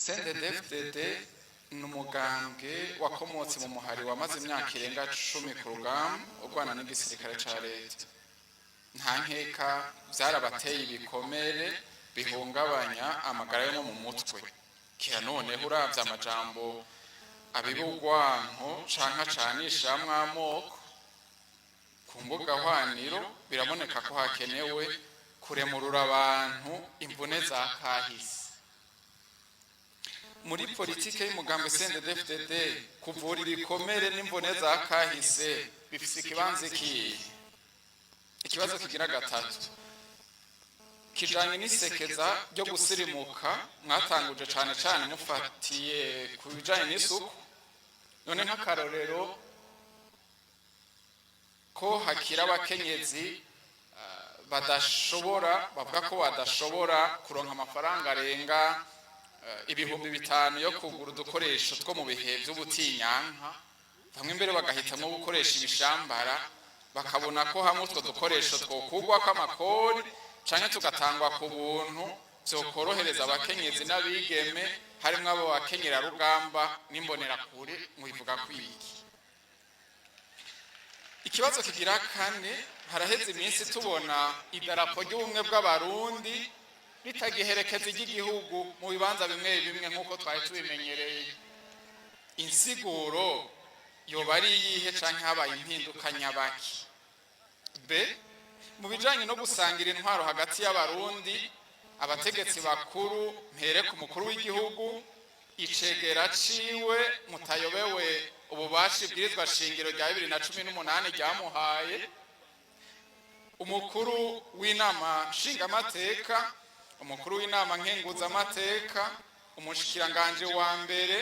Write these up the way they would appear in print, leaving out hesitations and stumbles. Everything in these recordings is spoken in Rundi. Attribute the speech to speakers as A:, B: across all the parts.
A: CNDD-FDD ni umugambwe wakomotse mu muhari wamaze imyaka irenga 10 ku rugamba urwana n'igisirikare ca leta. Nta nkeka vyarabateye ibikomere bihungabanya amagara yo mu mutwe. Kira noneho uravye amajambo abiba urwanko canke acanishamwo amoko ku mbuga hwaniro, biraboneka ko hakenewe kuremurura abantu imvune za kahise. Muri politike y'umugambi CNDD-FDD, kuvura ibikomere n'imvune za kahise bifise ikibanza ikihe? Ikibazo kigira gatatu kijanye n'isekeza ryo gusirimuka mwatanguje, cane cane mufatiye ku bijanye n'isuku. None nk'akarorero, ko hakira abakenyezi badashobora, bavuga ko badashobora kuronka amafaranga arenga 5000 yo kugura udukoresho two mu bihe vy'ubutinyanka, bamwe mbere bagahitamwo gukoresha ibishambara, bakabona ko hamwe utwo dukoresho twokugwako amakori canke tugatangwa ku buntu vyokorohereza abakenyezi n'abigeme, harimwo abo bakenyerarugamba n'imbonerakure, mubivuga kwiki? Ikibazo kigira kane: haraheze iminsi tubona idarapo ry'ubumwe bw'Abarundi ritagiherekeza iry'igihugu mu bibanza bimwe bimwe nk'uko twari tubimenyereye. Insiguro yoba ari iyihe, canke habaye impinduka nyabaki? B, mu bijanye no gusangira intwaro hagati y'Abarundi, abategetsi bakuru, mpere ku mukuru w'igihugu, icegera ciwe mutayobewe ububasha ibwirizwa shingiro rya 2018 ryamuhaye, umukuru w'inama nshingamateka, umukuru w'inama nkenguzamateka, umushikiranganje wa mbere,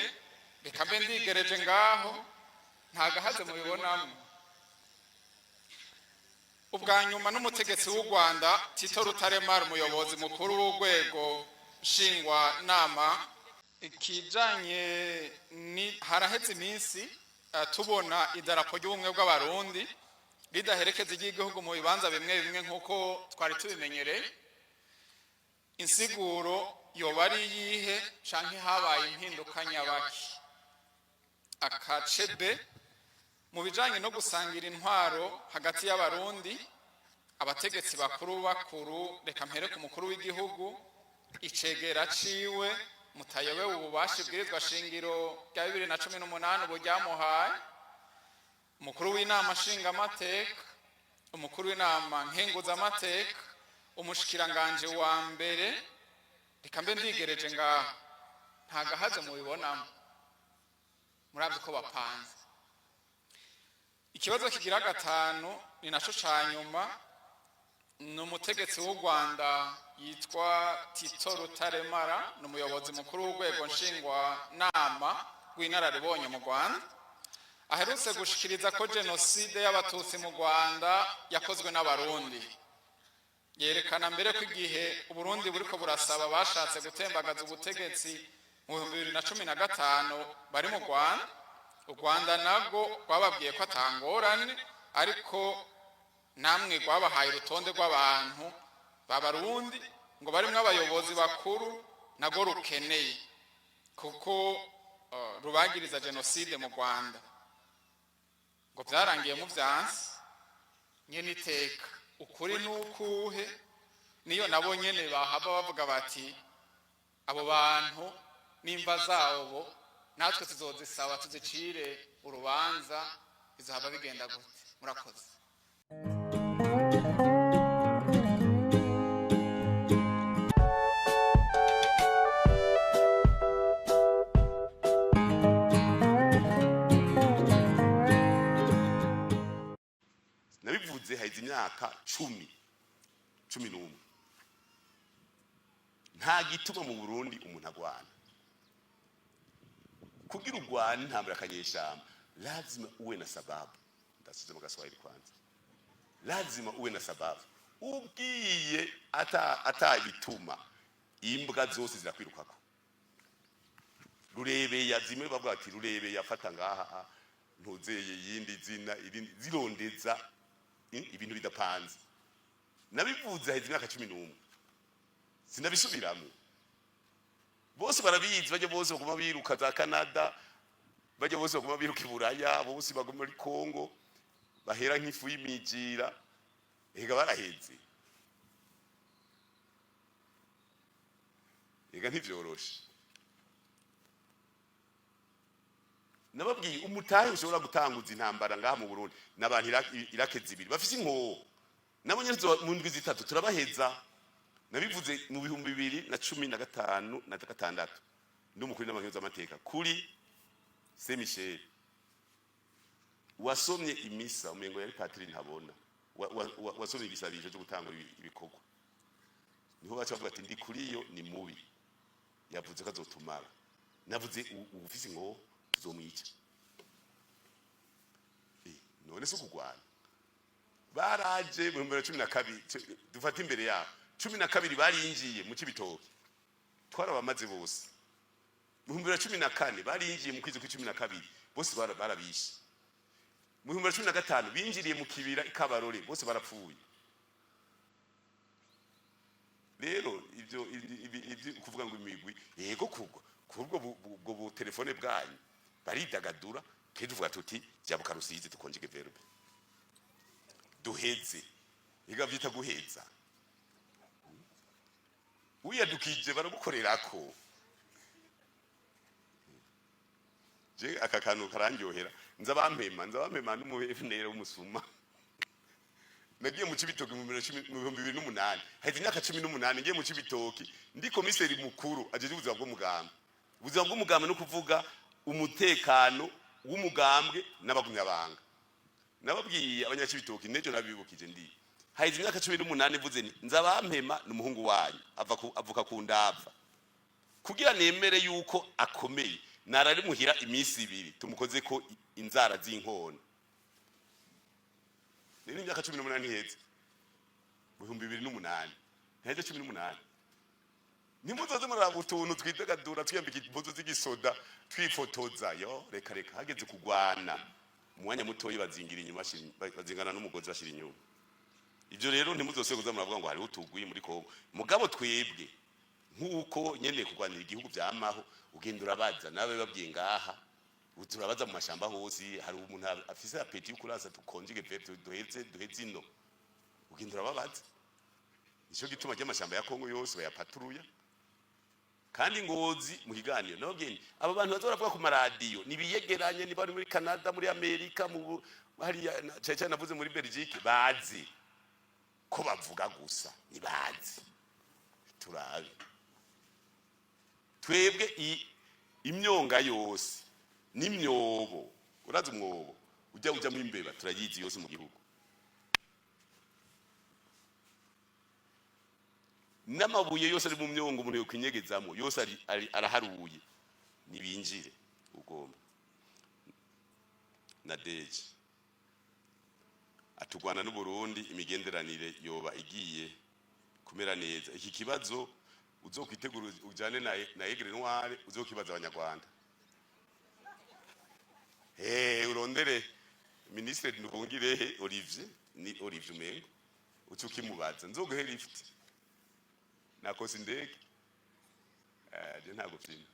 A: reka mbe ndigereje ngaho, nta gahaze mubibonamwo. Ubwa nyuma n'umutegetsi w'u Rwanda Tito Rutaremara, umuyobozi mukuru w'urwego nshingwa nama. Ikijanye ni haraheze iminsi tubona idarapo ry'ubumwe bw'Abarundi ridaherekeza iry'igihugu mu bibanza bimwe bimwe nk'uko twari tubimenyereye. Insiguro yoba ari iyihe, canke habaye impinduka nyabaki? Akace B, mu bijanye no gusangira intwaro hagati y'Abarundi, abategetsi bakuru bakuru, reka mpere ku mukuru w'igihugu, icegera ciwe mutayobewe ububasha ibwirizwa shingiro rya 2018 ubu ryamuhaye, umukuru w'inama nshingamateka, umukuru w'inama nkenguzamateka, umushikiranganje wa mbere, reka mbe ndigereje ngaho, nta gahaze mubibonamo muravye uko bapanze? Ikibazo kigira gatanu, ni naco ca nyuma, ni umutegetsi w'u Rwanda yitwa Tito Rutaremara, ni umuyobozi mukuru w'urwego nshingwa nama rw'inararibonye mu Rwanda, aherutse gushikiriza ko jenoside y'Abatutsi mu Rwanda yakozwe n'Abarundi. Yerekana mbere ko igihe Uburundi buriko burasaba bashatse gutembagaza ubutegetsi mu 2015 bari mu Rwanda, u Rwanda nabwo rwababwiye ko atangorane, ariko namwe rwabahaye urutonde rw'abantu b'Abarundi ngo barimwo abayobozi bakuru nabwo rukeneye, kuko rubagiriza jenoside mu Rwanda. Ngo byarangiye mu vyansi nyene iteka. Ukuri nukuhe? Niyo nabo nyene bahava bavuga bati abo bantu nimba zabo natwe tuzozisaba tuzicire urubanza, bizohava bigenda gute? Murakoze.
B: Nabivuze haheze imyaka 10, 11. Nta gituma mu Burundi umuntu agwana. Kugira urwane intambara akanyeshamba, lazima uwe na sababu. Ndasize mu Gaswahili kwanza. Lazima uwe na sababu. Ubwiye ata bituma, imbwa zose zirakwirukako. Rurebeya zimwe bavuga ati rurebeya afata ngaha ntuzeye yindi zina irindi zirondeza ibintu bidapanze. Nabivuze haheze imyaka 11, sinabisubiramwo. Bose barabizi, bajya bose baguma biruka za Canada, bajya bose baguma biruka i Buraya, bose baguma muri Congo, bahera nk'ifu y'imijira. Ega baraheze, ega ntivyoroshe. Nababwiye umutahe ushobora gutanguza intambara ngaha mu Burundi n'abantu irake zibiri bafise inkoho, nabo nyene mu ndwi 3 turabaheza. Nabivuze mu 2015 na 6, ndi umukuru n'abahinzi kuri Saint Michel. Wasomye imisa umengo yari patiri ntabona, wasomye igisabisho cyo gutangura ibikorwa, niho baca bavuga ati ndi kuri yo ni mubi, yavuze ko azotumara. Navuze ufise inkoho tuzomwica. None se ukugwana baraje mu 2012, dufata imbere yabo 12 barinjiye mu Cibitoke, twarabamaze bose. Mu 2014 barinjiye mu kwezi kw'icumi na kabiri, bose barabishe. Mu 2015 binjiriye mu kibira ikabarore, bose barapfuye. Rero ibyo ibyo kuvuga ngo imigwi, yego, kugwa kubwo ubwo bu telefone bwanyu baridagadura, ke tuvuga tuti jabuka Rusizi, tukonjige verbe duheze. Iga vyita guheza, wiyadukije baragukorerako. Je aka kantu karandyohera, nza bampema, nza bampema n'umubenera w'umusuma. Nagiye mu Cibitoki mu 2008, haheze imyaka 18 ngiye mu Cibitoki ndi komiseri mukuru ajeje ubuzima bw'umugambwe. Ubuzima bw'umugambwe no kuvuga umutekano w'umugambwe n'abagumyabanga. Nababwiye abanyacibitoki nejo nabibukije, ndi haheze imyaka 18 mvuze nti nza bampema n'umuhungu wanyu avuka ku ndava, kugira nemere yuko akomeye narari muhira iminsi 2 tumukoze ko inzara z'inkona. Rero imyaka 18 iheze mu 2008, ntiheze 18. Nimuzoze muraba utuntu twidagadura, twiyambika impuzu z'igisoda, twifotoza yo, reka reka. Hageze kugwana mu mwanya mutoyi bazingira inyuma, bazingana n'umugozi bashira inyuma. Ibyo rero ntimuzose kuza muravuga ngo hariho utugwi muri Kongo. Mugabo twebwe nk'uko nyene kurwanira igihugu vyamaho, ugenda urabaza nawe babwiye ngaha, turabaza mu mashamba hose, hari umuntu afise appétit yo kurasa tukonjige verbe duheze, duheze ino, ugenda urababaza. Nico gituma ry'amashamba ya Kongo yose bayapaturuya. Kandi Ngozi mu kiganiro nababwiye nti aba bantu baza baravuga ku maradiyo nibiyegeranye, niba bari muri Canada, muri Amerika, mu hariya cyane cyane navuze muri Belgique, bazi ko bavuga gusa, nibazi turabe. Twebwe imyonga yose n'imyobo, urazi umwobo ujya mu imbeba, turayizi yose mu gihugu, n'amabuye yose ari mu myongo umuntu yokwinyegezamo yose araharuye, nibinjire ugomba. Na deje atugwana n'Uburundi imigenderanire yoba igiye kumera neza. Iki kibazo uzokwitegura ujane na Aigle Noire, uzokibaza abanyarwanda. Urondere ministre Nduhungirehe Olivier, ni Olivier umengo, uce ukimubaza. Nzoguhe lift nakoze indege, je ntabwo vyina.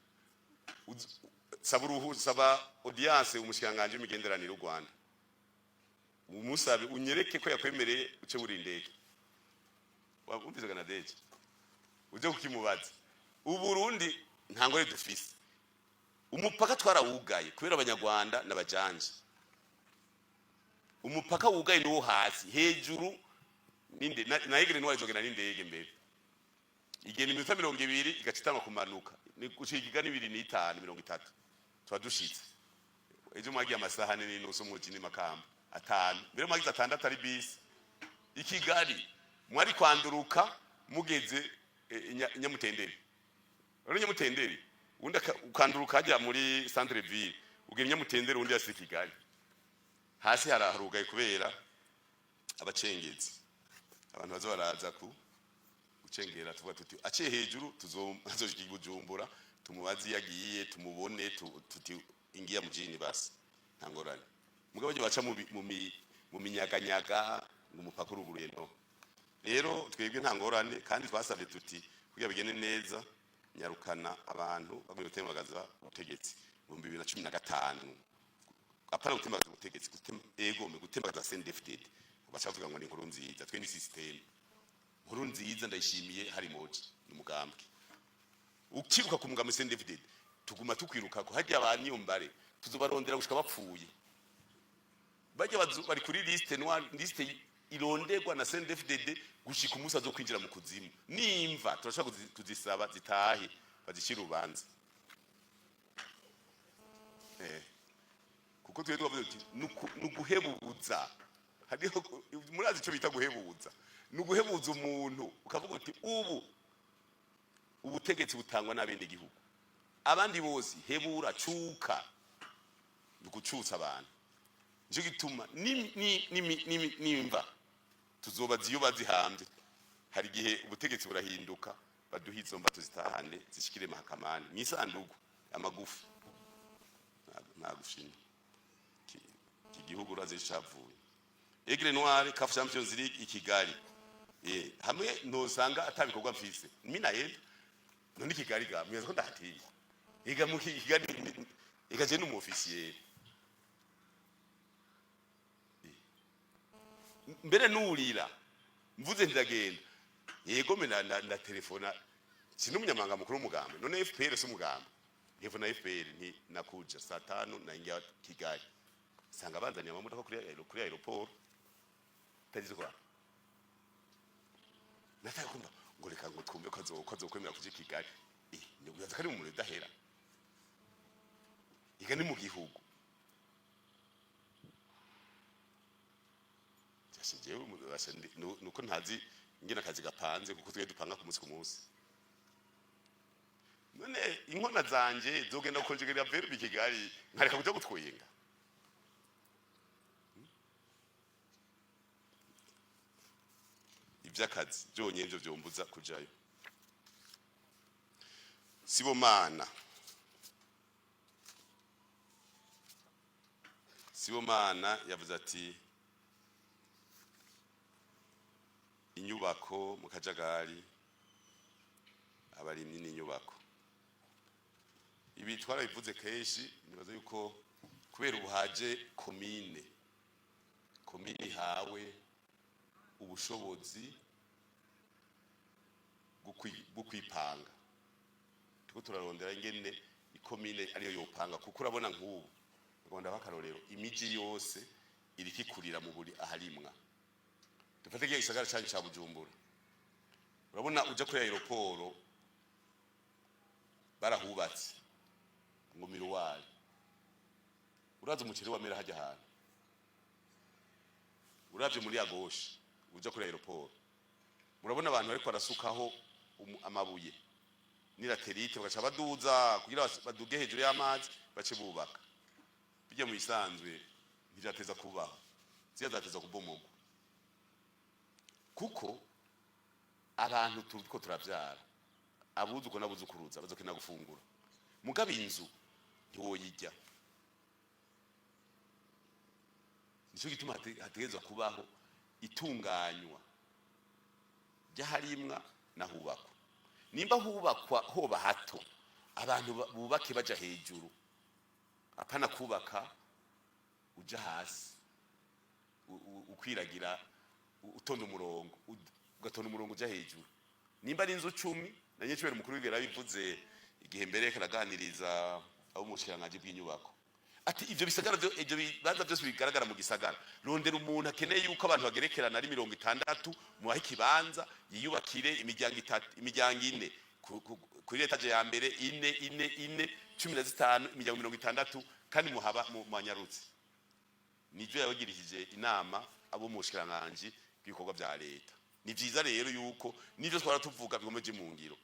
B: Saba uruhu, saba audience umushikanganje w'imigenderanire y'u Rwanda, umusabe unyereke ko yakwemereye uce buri indege. Wumvise na deje uje kukimubaza. Uburundi nta ngore dufise, umupaka twarawugaye kubera abanyarwanda n'abajanje. Umupaka wugaye niwo hasi, hejuru ninde na Aigle Noire izogenda n'indege mbere igenda iminota 20 igaca itanga kumanuka, ni gushika 25 30 tuba dushitse. Ejo mwagiye amasaha ane n'inusu mu Kini Makamba 5, mbere mwagize 6 ari bisi i Kigali, mwari kwanduruka mugeze Nyamutenderi. Rero Nyamutenderi undi ukanduruka hajya muri centre ville, ugera Nyamutenderi undi yasi Kigali. Hasi haraharugaye kubera abacengezi, abantu baza baraza ku gucengera. Tuvuga tuti aciye hejuru tuzoshika i Bujumbura, tumubaze iyo agiye, tumubone, tuti ingiya mujini, basi nta ngorane. Mugabo baje baca mu minyaganyaga ngo umupaka uruguruye. No rero twebwe nta ngorane, kandi twasabye tuti kugira bigende neza. Nyarukana abantu bagomba gutembagaza ubutegetsi mu 2015. Apana gutembagaza ubutegetsi, ego, gutembagaza CNDD-FDD. Baca bavuga ngo ni inkuru nziza. Twe ni système. Inkuru nziza ndayishimiye hari moja ni umugambwe ukiruka ku mugambi CNDD-FDD, tuguma tukwiruka ko hajya abanyumbare tuzobarondera gushika bapfuye. Bajya bari kuri liste noire, liste ironderwa na CNDD-FDD gushika umunsi azokwinjira mu kuzimu. Nimva turashobora kuzisaba zitahe, bazishire urubanza, kuko twe twavuze tuti nuguhebuza. Hariho, murazi ico bita guhebuza? Nuguhebuza umuntu ukavuga uti ubu ubutegetsi butangwa n'abene gihugu, abandi bose hebura, cuka. Nugucutsa abantu. Nico gituma nimva tuzobaza iyo bazihambye. Hari igihe ubutegetsi burahinduka, baduha izo mva tuzitahane, zishikire mahakamani mwisandugu amagufa. Nta gushima iki gihugu urazi cavuye. Aigle Noir, CAF Champions League i Kigali, hamwe ntosanga atabikorwa mfise mina yenda none Kigali ga mwiza ko ndahatinya. Ega mu Kigali, ega je n'umu officier mbere nurira mvuze ndagenda, yego me na telefona sino umunyamabanga mukuru w'umugambi. None FPR si umugambi? Telefona FPR nti nakuja saa 5 naingia Kigali, sanga banzaniye amamodoka kuri aéroport. Tarizo kwa nataka kumva ngo reka ngo twumve ko azokwemera kuja i Kigali. Ni ko ari mu muriro udahera. Iga ni mu gihugu. Jashe jewe basha nuko ntazi ingene akazi gapanze, kuko twe dupanga ku munsi ku munsi. None inkona zanje zogenda gukonjegerera verbe i Kigali, nkareka kuja gutwenga? Ivy'akazi byonyine ivyo vyombuza kujayo. Sibomana, Sibomana yavuze ati inyubako mu kajagari, abarimyi n'inyubako. Ibi twarabivuze kenshi. Nibaza yuko kubera ubuhaje komine ihawe ubushobozi bwo kwipanga, turiko turarondera ingene ikomine ariyo yopanga, kuko urabona nk'ubu Rwanda bakarorero imiji yose iriko ikurira mu buri aharimwa. Dufate igihe gisagara canyu ca Bujumbura, urabona uja kuri aéroport barahubatse ngo miruwari. Urazi umuceri wamera hajya ahantu uravye muri agoshe uja kuri aéroport, murabona abantu bariko barasukaho amabuye ni latérite, bagaca baduza kugira baduge hejuru y'amazi, bace bubaka. Bijya mu bisanzwe ntivyateza kubaho, ziya zateza kubomogwa, kuko abantu turiko turavyara abuzuko n'abuzukuruza bazokena gufungura, mugabo inzu ntiwoyijya. Nico gituma hategerezwa kubaho itunganywa ry'aharimwa n'ahubakwa. Nimba hubakwa hoba hato, abantu bubake baja hejuru, apana kubaka uja hasi, ukwiragira, utonda umurongo, ugatonda umurongo uja hejuru. Nimba ari inzu 10, na nyecubera umukuru w'igihugu yarabivuze igihe mbere karaganiriza abo mu bushikiranganji bw'inyubako, ati ivyo bisagara ivyo bibanza byose bigaragara mu gisagara, rondera umuntu akeneye yuko abantu bagerekerana ari 60, mubahe ikibanza yiyubakire imiryango itatu, imiryango ine kuri étage ya mbere, ine, ine, ine, 15, imiryango 60, kandi muhaba mu manyarutse. Nivyo yabagirishije inama abo mu bushikiranganji bw'ibikorwa vya leta. Ni vyiza rero yuko nivyo twara tuvuga bigomeje mu ngiro,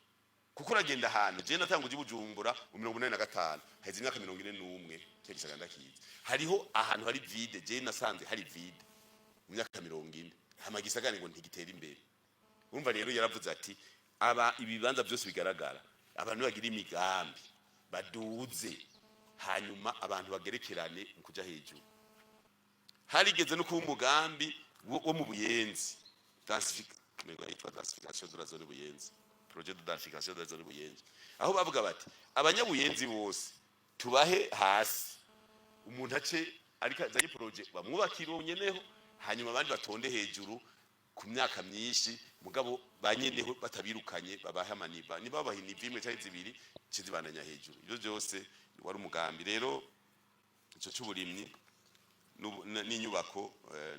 B: kuko uragenda ahantu, je natanguje i Bujumbura mu 85, haheze imyaka 41, cyo gisagara ndakizi. Hariho ahantu hari vide, je nasanze hari vide mu myaka 40, hama gisagara ngo ntigitera imbere. Urumva rero yaravuze ati aba ibibanza byose bigaragara, abantu bagira imigambi baduze, hanyuma abantu bagerekerane mu kuja hejuru. Harigeze no kuba umugambi wo mu Buyenzi, yitwa densification de la zone Buyenzi. Projet de densification de la zone Buyenzi, aho bavuga bati abanyabuyenzi bose tubahe hasi, umuntu ace ariko azanye projet bamwubakira nyeneho, hanyuma abandi batonde hejuru ku myaka myinshi, mugabo banyeneho batabirukanye, babahe ama niveau, niba babaha niveau imwe cyangwa zibiri kizibandanya hejuru. Ibyo byose wari umugambi. Rero ico c'uburimyi n'inyubako,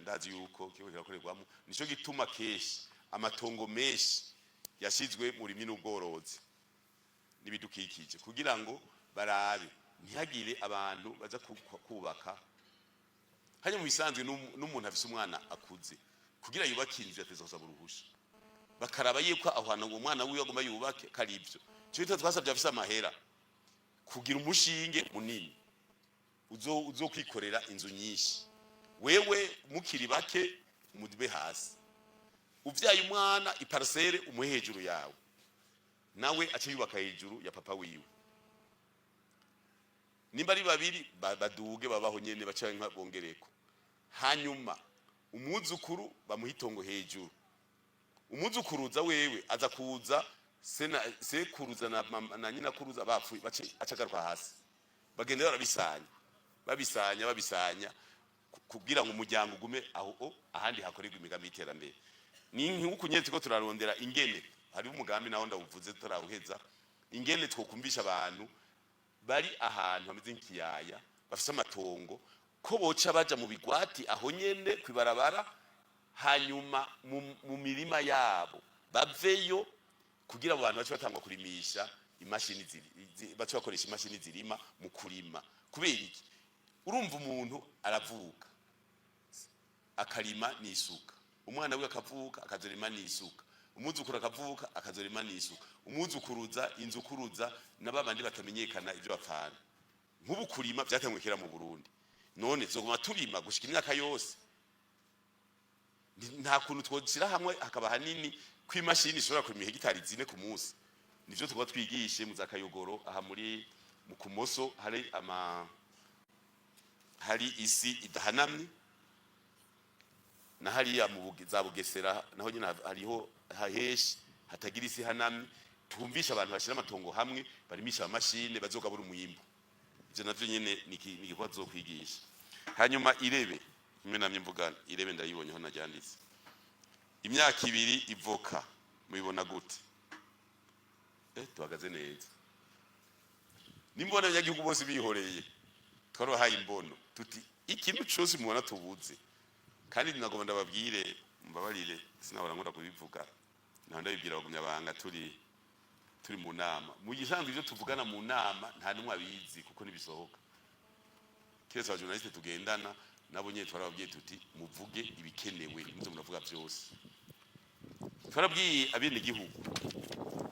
B: ndazi yuko kiriko kirakorerwamo. Nico gituma kenshi amatongo menshi yashizwe mu burimyi n'ubworozi n'ibidukikije, kugira ngo barabe ntihagire abantu baza kubaka. Hanyuma mu bisanzwe n'umuntu afise umwana akuze, kugira yubake inzu yateza gusaba uruhusha, bakaraba yuko aho hantu ngo umwana wiwe agomba yubake kari ibyo. Cyo gituma twasabye afise amahera kugira umushinge munini uzokwikorera inzu nyinshi. Wewe mukiri bake mube hasi, uvyaye umwana i parcelle umuhe hejuru yawe, nawe ace yubaka hejuru ya papa wiwe. Nimba ari babiri baduge babaho nyene, bace nka bongereko. Hanyuma umwuzukuru bamuha itongo hejuru, umuzukuruza wewe aza kuza sena sekuruza na mama, na nyina kuruza bapfuye, bace acagaruka hasi. Bagenda barabisanya, babisanya, babisanya kugira ngo umuryango ugume aho ahandi hakorerwa imigambi y'iterambere. Ni nk'uku nyene turiko turarondera ingene hari umugambi nawo ndawuvuze tutarawuheza, ingene twokumvisha abantu bari ahantu hameze nk'ikiyaya bafise amatongo ko boca baja mu bigwati aho nyene kwibarabara, hanyuma mu mirima yabo baveyo, kugira abo bantu bace batangwa kurimisha imashini bace bakoresha imashini zirima mu kurima. Kubera iki? Urumva, umuntu aravuka akarima n'isuka, umwana we akavuka akazorima n'isuka, umwuzukuru akavuka akazorima n'isuka, umwuzukuruza, inzukuruza, n'ababandi batamenyekana ibyo bapfana. Nk'ubu kurima byatanguye kera mu Burundi, none tuzoguma turima gushika imyaka yose? Nta kuntu twoshyira hamwe hakaba hanini ko imashini ishobora kurima hegitari 4 ku munsi? Nivyo tuba twigishe mu za Kayogoro aha muri mu Kumoso, hari ama hari isi idahanamye, na hariya mu za Bugesera naho nyine hariho haheshi hatagira isi hanamye. Twumvisha abantu bashyira amatongo hamwe, barimisha amamashine, bazogabura umwimbu. Ivyo navyo nyene ni igikorwa tuzokwigisha. Hanyuma irebe imwe namye mvuga, irebe ndayibonye aho naryanditse. Imyaka 2 ivoka mubibona gute? Tuhagaze neza. Nimbona abanyagihugu bose bihoreye, twarabahaye imbono tuti ikintu cyose mubona tubuze. Kandi nagomba ndababwire, mbabarire, sinahora nkunda kubivuga, naho ndabibwira abagumyabanga turi mu nama. Mu gisanzwe ibyo tuvugana mu nama nta n'umwe abizi, kuko ntibisohoka, keretse aba journaliste tugendana nabo nyene. Twarababwiye tuti muvuge ibikenewe, ntimuze muravuga byose. Twarabwiye abenegihugu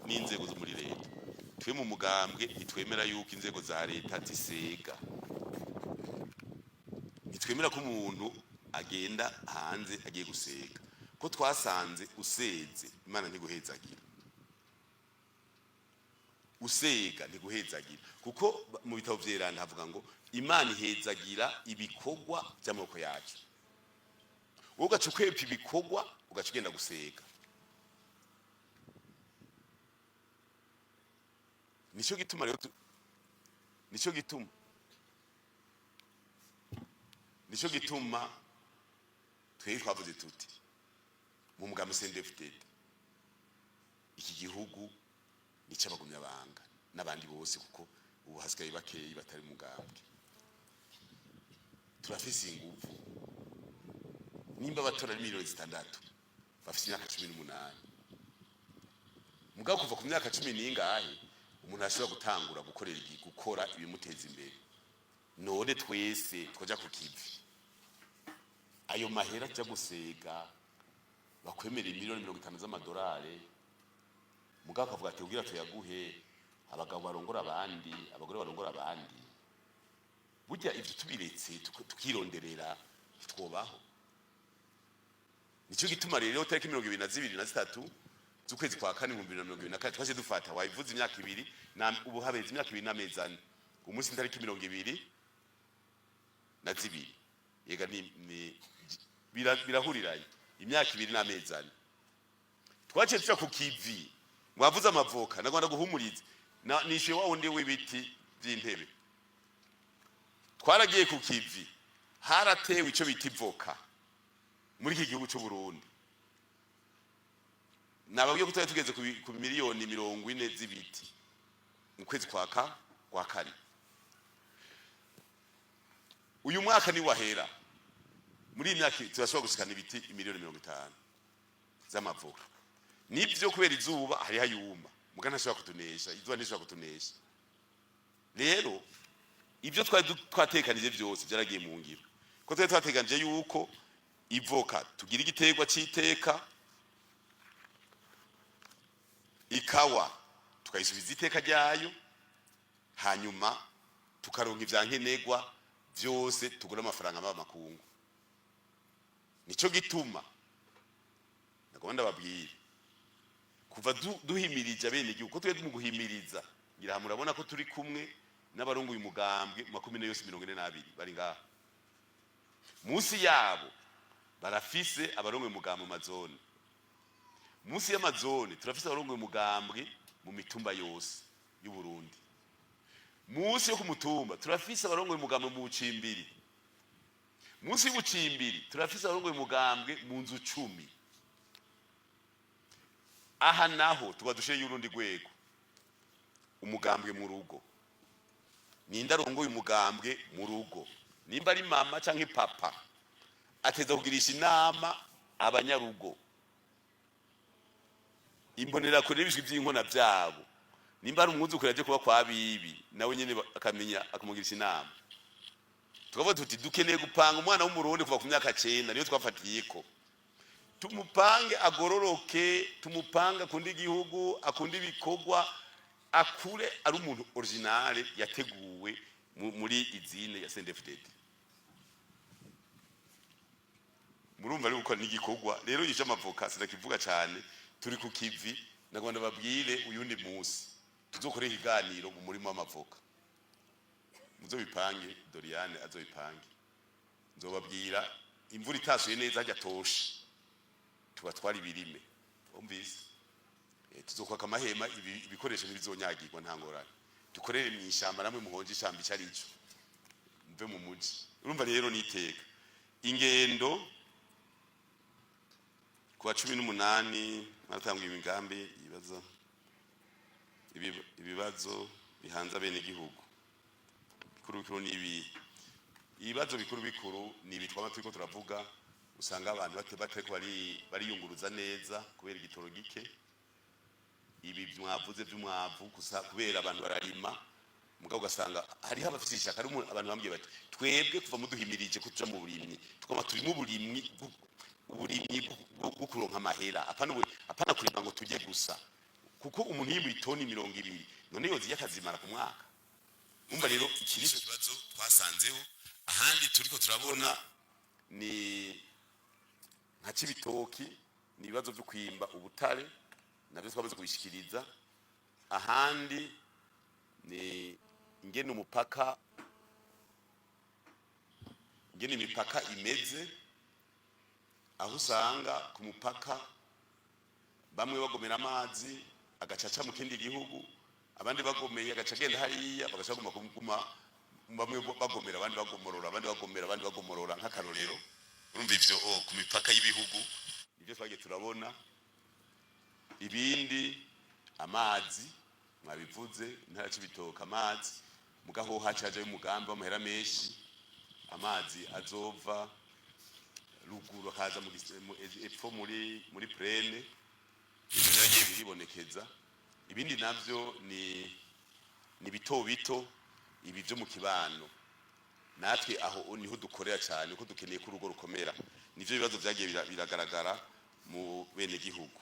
B: n'inzego zo muri leta, twe mu mugambwe ntitwemera yuko inzego za leta zisega, ntitwemera ko umuntu agenda hanze agiye gusega, ko twasanze useze Imana ntiguhezagira, usega ntiguhezagira, kuko mu bitabo vyeranda havuga ngo Imana ihezagira ibikorwa by'amaboko yacu. Wowe ugaca ukwepa ibikorwa, ugaca ugenda gusega. Nico gituma rero nico gituma twebwe twavuze tuti mu mugambi CNDD-FDD iki gihugu ni cy'abagumyabanga n'abandi bose, kuko ubu hasigaye bakeyi batari mugambwe. Turafise inguvu. Nimba abatora ari miliyoni 6 bafise imyaka 18, mugabo kuva ku myaka cumi n'ingahe umuntu ashobora gutangura gukorera gukora ibimuteza imbere. None twese twaja ku kivi, ayo mahera aja gusega, bakwemerera miliyoni 50 z'amadolari, mugabo akavuga ati kugira tuyaguhe, abagabo barongora abandi, abagore barongora abandi. Burya ivyo tubiretse tukironderera ntitwobaho. Nicyo gituma rero tariki 22 na 3 z'ukwezi kwa kane 2024 twaje dufata, wabivuze, imyaka 2 na ubu habeze imyaka 2 n'amezi 4. Umunsi tariki 22, yega ni birahuriranye, imyaka 2 n'amezi 4 twaciye tuja ku kivi. Mwavuze amavoka, nagomba guhumuriza. Nishyuye wa wundi w'ibiti by'intebe. Twaragiye ku kivi, haratewe icyo bita ivoka muri iki gihugu cy'u Burundi. Nababwiye ko twari tugeze ku miliyoni 40 z'ibiti mu kwezi kwa kane. Uyu mwaka ni wahera, muri iyi myaka turashobora gushikana ibiti imiliyoni 50 z'amavoka. Nibyo, kubera izuba hariho ayuma, muga ntashobora kutunesha, izuba ntishobora kutunesha. Rero ibyo twari twatekanije byose byaragiye mu ngiro, ko twari twatekanije yuko ivoka tugira igiterwa c'iteka, ikawa tukayisubiza iteka ryayo, hanyuma tukaronka ivya nkenerwa byose tugura amafaranga mvamakungu. Nico gituma nagomba ndababwire, kuva duhimirije abenegihugu, ko twe mu guhimiriza ngira murabona ko turi kumwe n'abarongoye umugambwe mu makomine yose 42 bari ngaha. Munsi yabo barafise abarongoye umugambwe mu mazone, munsi y'amazone turafise abarongoye umugambwe mu mitumba yose y'u Burundi, munsi yo ku mutumba turafise abarongoye umugambwe mu bucimbiri, munsi y'ubucimbiri turafise abarongoye umugambwe mu nzu 10. Aha naho tuba dushireyo y'urundi rwego, umugambwe mu rugo. Ninde arongoye umugambwe mu rugo? Nimba ari mama canke papa, ateza kugirisha inama abanyarugo, imbonerakure n'ibishwi vy'inkona vyabo. Nimba ari umwuzukuru aje kuba kwa bibi, nawe nyene akamenya akamugirisha inama. Tukavuga tuti dukeneye gupanga umwana w'Umurundi kuva ku myaka 9, niyo twafatiyeko. Tumupange agororoke, tumupange akunde igihugu, akunde ibikorwa, akure ari umuntu originale yateguwe muri izine ya CNDD-FDD. Murumva ari gukora n'igikorwa. Rero ivyo amavoka sinakivuga cyane, turi ku kivi. Nagomba ndababwire, uyundi munsi tuzokore ikiganiro mu murima w'amavoka, muzobipange, Doriane azobipange. Nzobabwira imvura itasuye neza hajya toshe tubatwara ibirime, umvise? Tuzokwaka amahema, ibikoresho ntibizonyagirwa, nta ngorane. Dukorere mu ishyamba, namwe muhonje ishyamba icyo ari cyo, muve mu muji. Urumva rero niteka ingendo ku wa 18 mwaratanga imigambi, ibibazo, ibibazo bihanze abenegihugu bikuru bikuru ni ibi. Ibibazo bikuru bikuru ni ibi twama turiko turavuga. Usanga abantu batariko bariyunguruza neza kubera igitoro gike. Ibi mwavuze by'umwavu gusa, kubera abantu bararima, mugabo ugasanga hariho abafite ishaka. Hari abantu bambwiye bati: "Twebwe kuva muduhimirije ko tuja mu burimyi, tukaba turi mu burimyi uburimyi bwo kuronka amahera, apana kurima ngo tujye gusa." Kuko umuntu yimbuye itoni 20, none yoziye akazimara ku mwaka? Umva rero, iki ni kibazo twasanzeho. Ahandi turiko turabona ni nka Cibitoki, ni ibibazo byo kwimba ubutare, nabyo twamaze kubishikiriza. Ahandi ni ingene umupaka, ingene imipaka imeze, aho usanga ku mupaka bamwe bagomera amazi agacaca mu kindi gihugu, abandi bagomeye agaca agenda hariya, bagaca baguma kuguma bamwe bagomera, abandi bagomorora, abandi bagomera, abandi bagomorora. Nk'akarorero, urumva ivyo, ku mipaka y'ibihugu nivyo twagiye turabona. Ibindi, amazi mwabivuze, intara Cibitoke amazi, mugaho hacaje umugambi w'amahera menshi, amazi azova ruguru akaza mu epfo muri plaine. Ivyo vyagiye biribonekeza. Ibindi navyo ni bito bito, ibi vyo mu kibano. Natwe aho niho dukorera cyane, ko dukeneye ko urugo rukomera. Nivyo bibazo vyagiye biragaragara mu bene gihugu.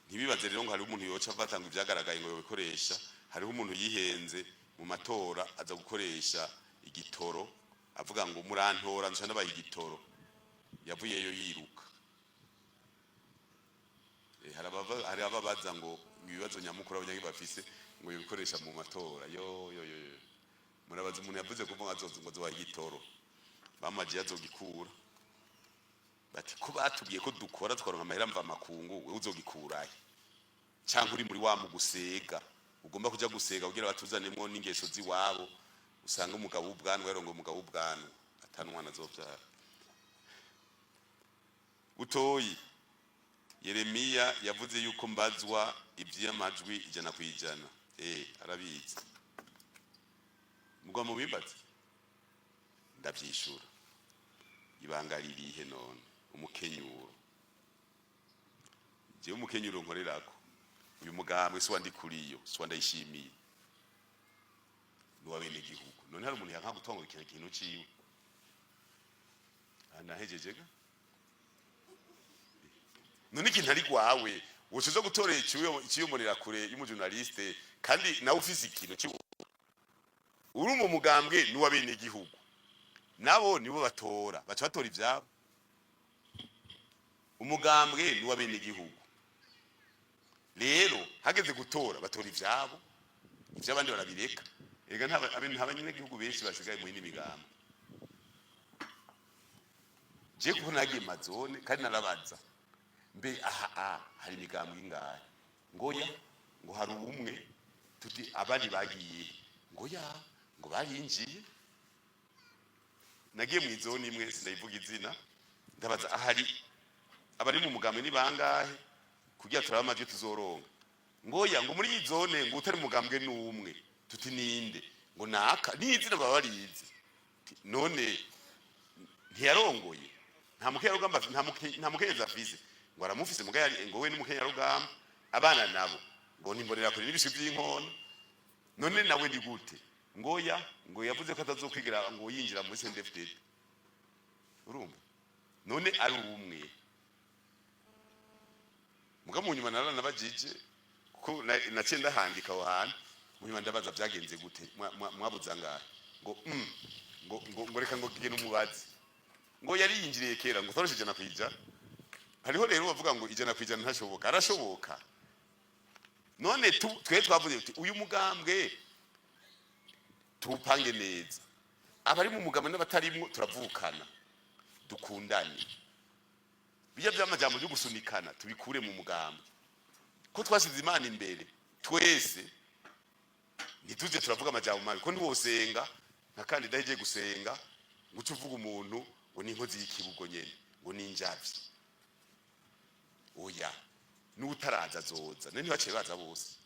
B: Ntibibaze rero ngo hariho umuntu yoca afata ngo ivyagaragaye ngo yobikoresha. Hariho umuntu yihenze mu matora, aza gukoresha igitoro, avuga ngo murantora nca ndabaha igitoro. Yavuyeyo yiruka. Hari ababaza ngo ibibazo nyamukuru abanyagihugu bafise ngo yobikoresha mu matora. Yo yo yo yo. Murabaza umuntu yavuze kuvuga ngo azobaha igitoro, bamaje azogikura, bati ko batubwiye ko dukora twaronka amahera mva makungu, wewe uzogikurahe? Cyangwa uri muri wa mu gusega, ugomba kuja gusega kugira batuzanemo n'ingeso z'iwabo, usanga umugabo w'ubwanwa yarongoye umugabo w'ubwanwa atanumwana azovyara. Butoyi Yeremiya yavuze yuko mbazwa ivy'amajwi 100%. Arabizi, mugwa mubimbaze, ndavyishura. Ibanga ririhe none? Umukenyuro. Jewe umukenyuro nkorerako, uyu mugambwe si wandikuriyo, si wandayishimiye, ni uwa gihugu. None hari umuntu yanka gutonga ikintu, ikintu ciwe? Nahejeje ga. None ikintu ari gwawe, woca gutorera ikiyomorera kure y'umujournaliste, kandi nawe ufise ikintu ciwe? Uri mu mugambwe ni uwa gihugu, nabo nibo batora, baca batora ivyabo. Umugambwe ni uwa gihugu, rero hageze gutora batora ivyabo, ivy'abandi barabireka. Ega nta banyagihugu benshi basigaye mu yindi migambo. Je kuko nagiye mazone kandi narabaza: mbe aha a hari imigambo ingahe? Ngo ya, ngo hari umwe. Tuti abandi bagiye? Ngo ya, ngo barinjiye. Nagiye mu izone imwe, sindayivuga izina, ndabaza: ahari abari mu mugambi ni bangahe, kugira turabe amajwi tuzoronka? Ngo ya, ngo muri iyi zone ngo utari mugambwe n'umwe. Tuti ninde? Ngo naka, n'izina baba barizi. None ntiyarongoye? Nta mukenyarugamba, nta mukenyezi afise? Ngo aramufise, muga yari ngo we n'umukenyarugamba, abana nabo ngo nimbonera kure n'ibiswi by'inkona. None nawe ni gute? Ngo ya, ngo yavuze ko atazokwigira ngo yinjira muri CNDD-FDD. Urumva none ari umwe. Muga mu nyuma naranabajije, kuko naciye ndahandika aho hantu. Mu nyuma ndabaza: byagenze gute? Mwabuze angahe? Ngo ngo reka ngo genda umubaze, ngo yari yinjiriye kera, ngo toroshe 100%. Hariho rero bavuga ngo 100% ntashoboka, arashoboka. None twe twavuze tuti uyu mugambwe tuwupange neza, abari mu mugambwe n'abatarimwo turavukana, dukundane, bijya by'amajambo byo gusunikana tubikure mu mugambwe, ko twasize Imana imbere twese, ntituze turavuga amajambo mabi, ko ntiwosenga nka kandida igiye gusenga ngo uce uvuga umuntu ngo ni inkozi y'ikibugo nyene, ngo ni injavyi. Oya, n'utaraza azoza. None ntibaciye baza bose?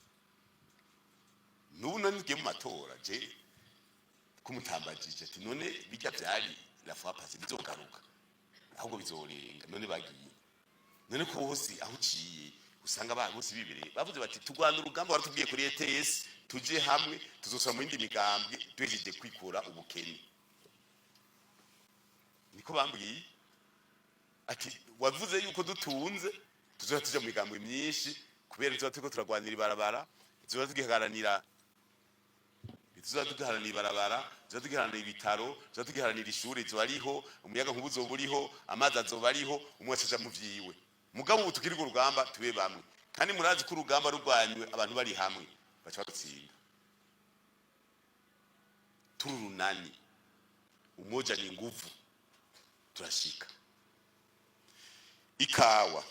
B: N'ubu none tugiye mu matora, je kumutambagije ati: none bijya byari la fois passée bizogaruka, ahubwo bizorenga. None bagiye, none ko hose aho uciye usanga ba bose bibereye bavuze bati turwana urugamba, baratubwiye kuri ETS tuje hamwe, tuzosaba mu yindi migambwe duhejeje kwikura ubukene. Niko bambwiye ati wavuze yuko dutunze tuzoba tuja mu migambwe myinshi, kubera tuba turiko turagwanira ibarabara, tuzoba tugiharanira, tuzoba tugiharanira ibarabara, tuzoba tugiharanira ibitaro, tuzoba tugiharanira ishuri, zoba ariho umuyaga nkuba, uzoba uriho amazi, azoba ariho, umwe wese aja mu vyiwe. Mugabo ubu tukiri ku rugamba, tube bamwe. Kandi murazi ko urugamba rurwanywe abantu bari hamwe baca batsinda. Turi urunani, umoja ni nguvu, turashika. Ikawa,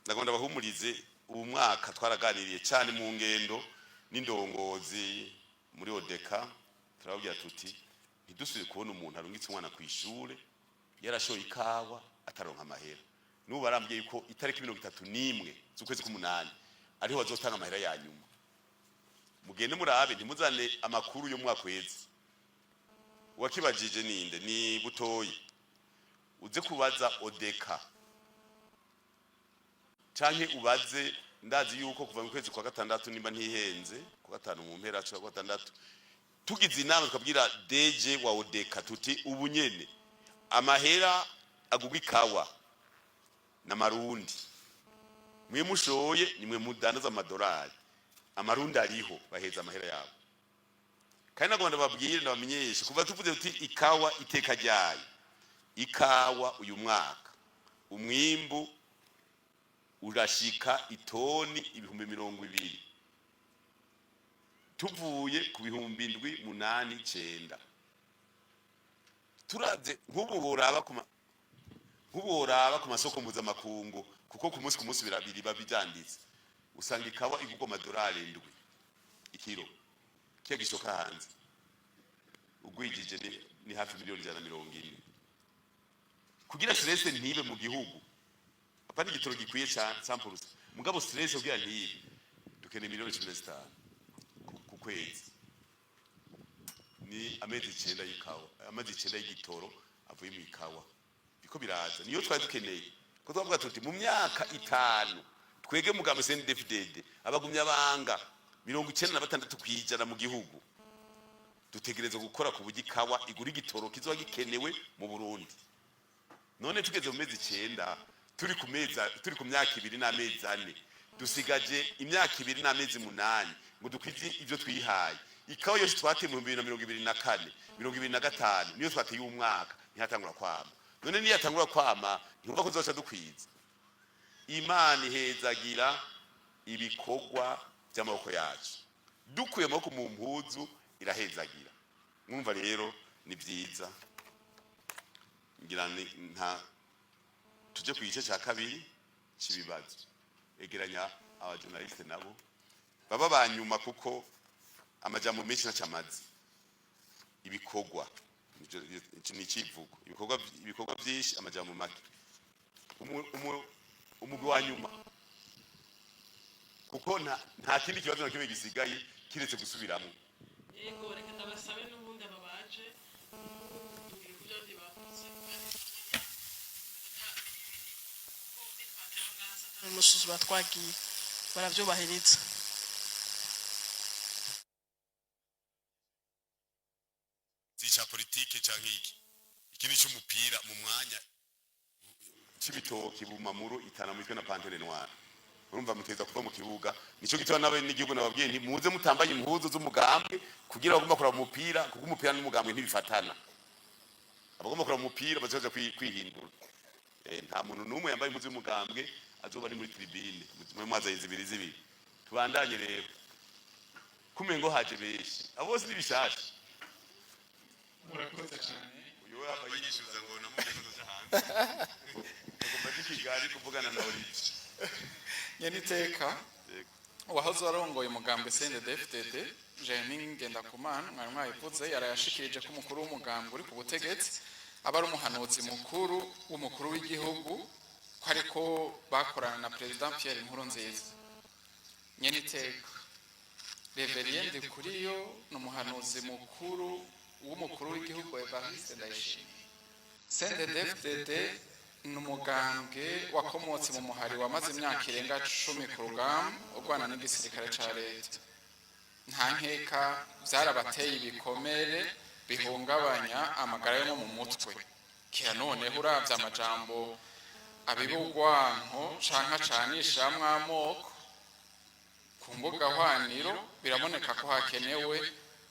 B: ndagomba bahumurize, ubu mwaka twaraganiriye cyane mu ngendo n'indongozi muri ODECA, turababwira tuti ntidusubire kubona umuntu arungitse umwana ku ishure yarashoye ikawa ataronka amahera. N'ubu barambwiye yuko itariki 31 z'ukwezi k'umunani ariho bazotanga amahera ya nyuma. Mugende murabe, ntimuzane amakuru yo mwaka uheze. Uwakibajije ninde? Ni Butoyi. Uze kubaza ODECA canke ubaze, ndazi yuko kuva mu kwezi kwa gatandatu, nimba ntihenze, ku gatanu mu mpera kwa gatandatu, tugize inama tukabwira DG wa ODECA tuti ubu nyene amahera agugwa ikawa n'amarundi, mwe mushoye nimwe mudandaza amadolari, amarundi ariho, baheza amahera yabo. Kandi nagomba ndababwire, ndabamenyeshe, kuva tuvuze tuti ikawa iteka ryayo, ikawa uyu mwaka umwimbu urashika itoni 20,000, tuvuye ku 7, 8, 9. Turavye nk'ubu woraba ku masoko mpuzamakungu, kuko ku munsi ku munsi birabiri biba byanditse. Usanga ikawa igurwa amadolari 7 ikiro, kiya gishoka hanze. Ugwijije ni hafi miliyoni 140. Kugira stress ntibe mu gihugu, apana igitoro gikwiye cyane 100%, mugabo stress kugira ntibe, dukeneye miliyoni 15 ku kwezi. Ni amezi 9 y'ikawa, amezi 9 y'igitoro avuye mu ikawa. Biko biraza, niyo twari dukeneye. Ko twavuga tuti mu myaka 5, twege mugambo CNDD-FDD, abagumya banga 96% mu gihugu, dutegereza gukora ku buryo ikawa igura igitoro kizoba gikenewe mu Burundi. None tugeze mu mezi 9, turi ku mezi, turi ku myaka 2 n'amezi 4, dusigaje imyaka 2 n'amezi 8 ngo dukwize ivyo twihaye. Ikawa yose twateye mu 2024, 2025, niyo twateye umwaka, ntihatangura kwama. None niyo yatangura kwama, ntiwumva ko tuzoca dukwiza? Imana ihezagira ibikorwa by'amaboko yacu. Dukuye amaboko mu mpuzu, irahezagira. Mwumva rero ni byiza. Ngira ni nta tuje ku gice cya kabiri cy'ibibazo. Egeranya abajournaliste nabo baba banyuma, kuko amajambo menshi ntacamaze. Ibikorwa ni icivugo, ibikorwa byinshi, amajambo make. Umugwi wa nyuma, kuko nta kindi kibazo na kimwe gisigaye kiretse gusubiramo.
C: Yego, reka ndabasabe n'ubundi aba baje tubwire ku byo abandi bavuze. Umusuzuma twagiye barabyubahiriza.
B: Si icya politike canke iki ni cy'umupira mu mwanya c'ibitoki bumamuru itana mwitwe na Panthère Noire. Urumva muteza kuva mu kibuga. Nico gituma nabe n'igihugu nababwiye nti muze mutambaye impuzu z'umugambwe, kugira bagomba kuraba umupira, kuko umupira n'umugambwe ntibifatana. Abagomba kuraba umupira bazoja kwihindura. Nta muntu n'umwe yambaye impuzu y'umugambwe azoba ari muri tribune. Mwe mwazaye zibiri zibiri. Tubandanye rero. Kumengo haje benshi, abo bose ni bishasha.
A: Murakoze cyane.
B: Uyu we aba yishyuza ngo namubwiye ko nzoja hanze, agomba aje i Kigali kuvugana na Olivier.
A: Nyeniteka,
B: Yego.
A: uwahoze arongoye umugambi CNDD-FDD, Jeremy Ngendakumana, mwari mwabivuze, yarayashikirije ko umukuru w'umugambi uri ku butegetsi aba ari umuhanuzi mukuru w'umukuru w'igihugu, ko ariko bakorana na President Pierre Nkurunziza. Nyeniteka Reverien Ndikuriyo ni umuhanuzi mukuru w'umukuru w'igihugu Evariste Ndayishimiye. CNDD-FDD ni umugambwe wakomotse mu muhari wamaze imyaka irenga 10 ku rugamba urwana n'igisirikare ca leta. Nta nkeka vyarabateye ibikomere bihungabanya amagara yo mu mutwe. Kira noneho uravye amajambo abiba urwanko canke acanishamwo amoko ku mbuga hwaniro, biraboneka ko hakenewe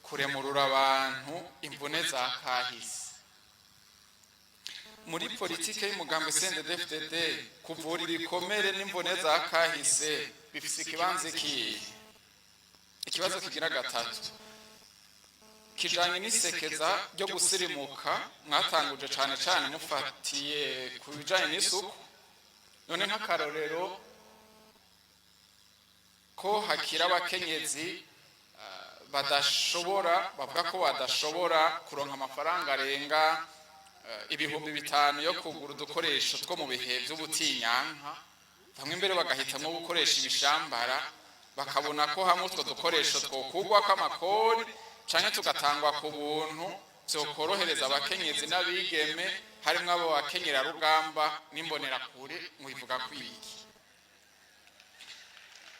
A: kuremurura abantu imvune za kahise. Muri politike y'umugambi CNDD-FDD, kuvura ibikomere n'imvune za kahise bifise ikibanza ikihe? Ikibazo kigira gatatu kijanye n'isekeza ryo gusirimuka mwatanguje, cane cane mufatiye ku bijanye n'isuku. None nk'akarorero, ko hakira abakenyezi badashobora, bavuga ko badashobora kuronka amafaranga arenga 5000 yo kugura udukoresho two mu bihe by'ubutinyanka, bamwe mbere bagahitamwo gukoresha ibishambara, bakabona ko hamwe utwo dukoresho twokugwako amakori canke tugatangwa ku buntu, vyokorohereza abakenyezi n'abigeme, harimwo abo bakenyerarugamba n'imbonerakure, mubivuga kwiki?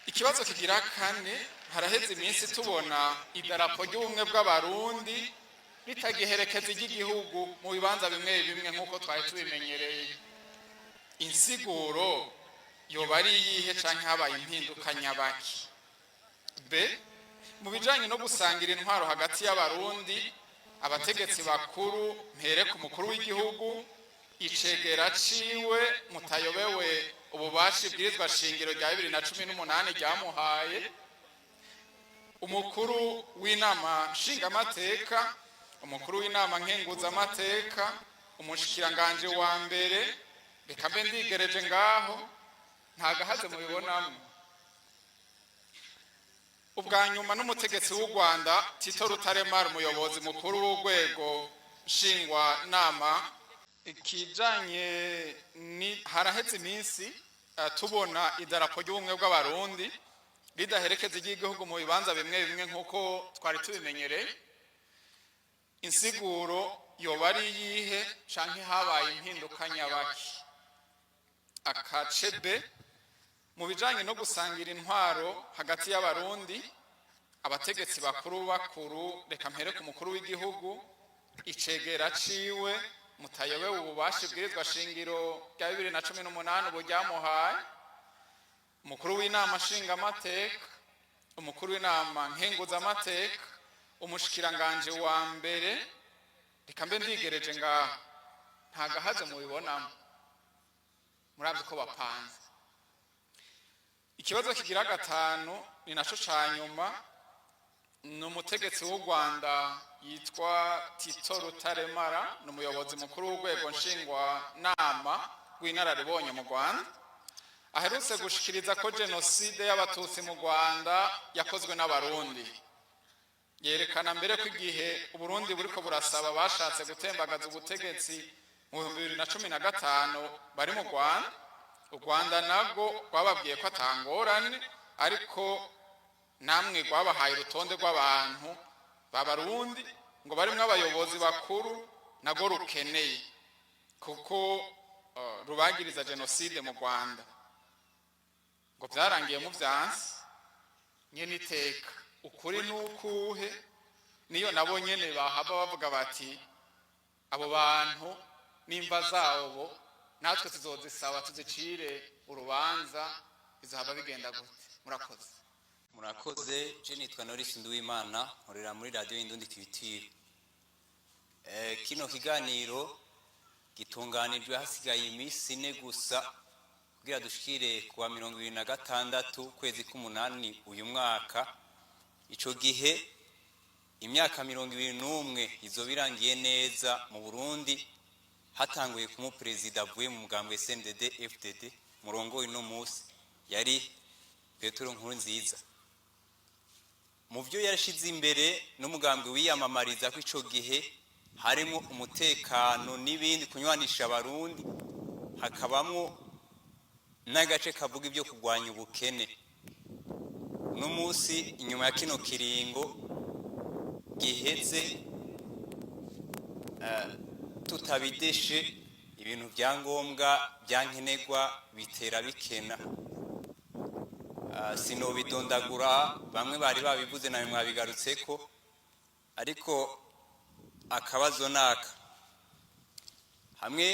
A: Ikibazo kigira kane: haraheze iminsi tubona idarapo ry'ubumwe bw'Abarundi ritagiherekeza iry'igihugu mu bibanza bimwe bimwe nk'uko twari tubimenyereye. Insiguro yoba ari iyihe, canke habaye impinduka nyabaki? B, mu bijanye no gusangira intwaro hagati y'Abarundi, abategetsi bakuru, mpere ku mukuru w'igihugu, icegera ciwe mutayobewe ububasha ibwirizwa shingiro rya 2018 ryamuhaye, umukuru w'inama nshingamateka, umukuru w'inama nkenguzamateka, umushikiranganje wa mbere, reka mbe ndigereje ngaho, nta gahaze mubibonamwo. Ubwa nyuma n'umutegetsi w'u Rwanda Tito Rutaremara, umuyobozi mukuru w'urwego nshingwanama. Ikijanye ni haraheze iminsi tubona idarapo ry'ubumwe bw'Abarundi ridaherekeza iry'igihugu mu bibanza bimwe bimwe nk'uko twari tubimenyereye. Insiguro yoba ari iyihe, canke habaye impinduka nyabaki? Akace B, mu bijanye no gusangira intwaro hagati y'Abarundi, abategetsi bakuru bakuru, reka mpere ku mukuru w'igihugu, icegera ciwe mutayobewe ububasha ibwirizwa shingiro rya 2018 ubu ryamuhaye, umukuru w'inama nshingamateka, umukuru w'inama nkenguzamateka, umushikiranganje wa mbere, reka mbe ndigereje ngaha, nta gahaze mubibonamo murabye uko bapanze. Ikibazo kigira gatanu, ni naco ca nyuma, ni umutegetsi w'u Rwanda yitwa Tito Rutaremara, ni umuyobozi mukuru w'urwego nshingwanama rw'inararibonye mu Rwanda, aherutse gushikiriza ko jenoside y'Abatutsi mu Rwanda yakozwe n'Abarundi. Yerekana mbere ko igihe Uburundi buriko burasaba bashatse gutembagaza ubutegetsi mu 2015 bari mu Rwanda, u Rwanda nabwo rwababwiye ko atangorane, ariko namwe rwabahaye urutonde rw'abantu b'Abarundi ngo barimwo abayobozi bakuru nabwo rukeneye kuko rubagiriza jenoside mu Rwanda, ngo byarangiye mu vyansi nyene. Iteka ukuri nukuhe? Niyo nabo nyene bahava bavuga bati abo bantu nimba zabo natwe tuzozisaba tuzicire urubanza, bizohava bigenda gute? Murakoze.
D: Murakoze. Je nitwa Norris Nduwimana, nkorera muri Radiyo Indundi Culture. Kino kiganiro gitunganijwe hasigaye iminsi 4 gusa kugira dushikire kuwa 26 kwezi k'umunani uyu mwaka. Ico gihe imyaka 21 izoba irangiye neza mu Burundi hatanguye kumu perezida avuye mu mugambwe CNDD FDD murongo uno munsi, yari Petero Nkurunziza. Mu byo yashize imbere n'umugambwe wiyamamariza ko ico gihe harimo umutekano n'ibindi, kunywanisha Abarundi, hakabamwo n'agace kavuga ibyo kurwanya ubukene. Uno munsi, inyuma ya kino kiringo giheze tutabideshe, ibintu bya ngombwa byankenerwa bitera bikena. Sinobidondagura, bamwe bari babivuze, nawe mwabigarutseko, ariko akabazo naka hamwe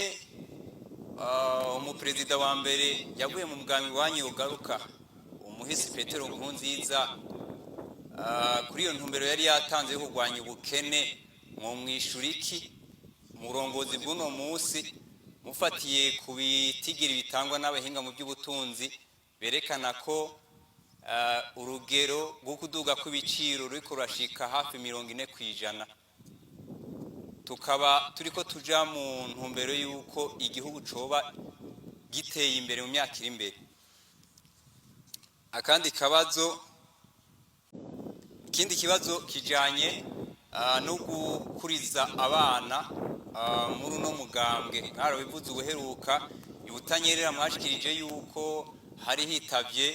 D: umuperezida wa mbere yavuye mu mugambi wanyu ugaruka, umuhisi Petero Nkurunziza, kuri iyo ntumbero yari yatanze yo kurwanya ubukene, mwishura iki umurongozi bw'uno munsi, mufatiye ku bitigiri bitangwa n'abahinga mu by'ubutunzi berekana ko urugero rwo kuduga kw'ibiciro ruriko rurashika hafi 40%, tukaba turiko tuja mu ntumbero y'uko igihugu coba giteye imbere mu myaka iri imbere? Akandi kabazo, ikindi kibazo kijanye no gukuriza abana muri uno mugambwe. Mwarabivuze ubuheruka ibutanyerera, mwashikirije yuko hari hitavye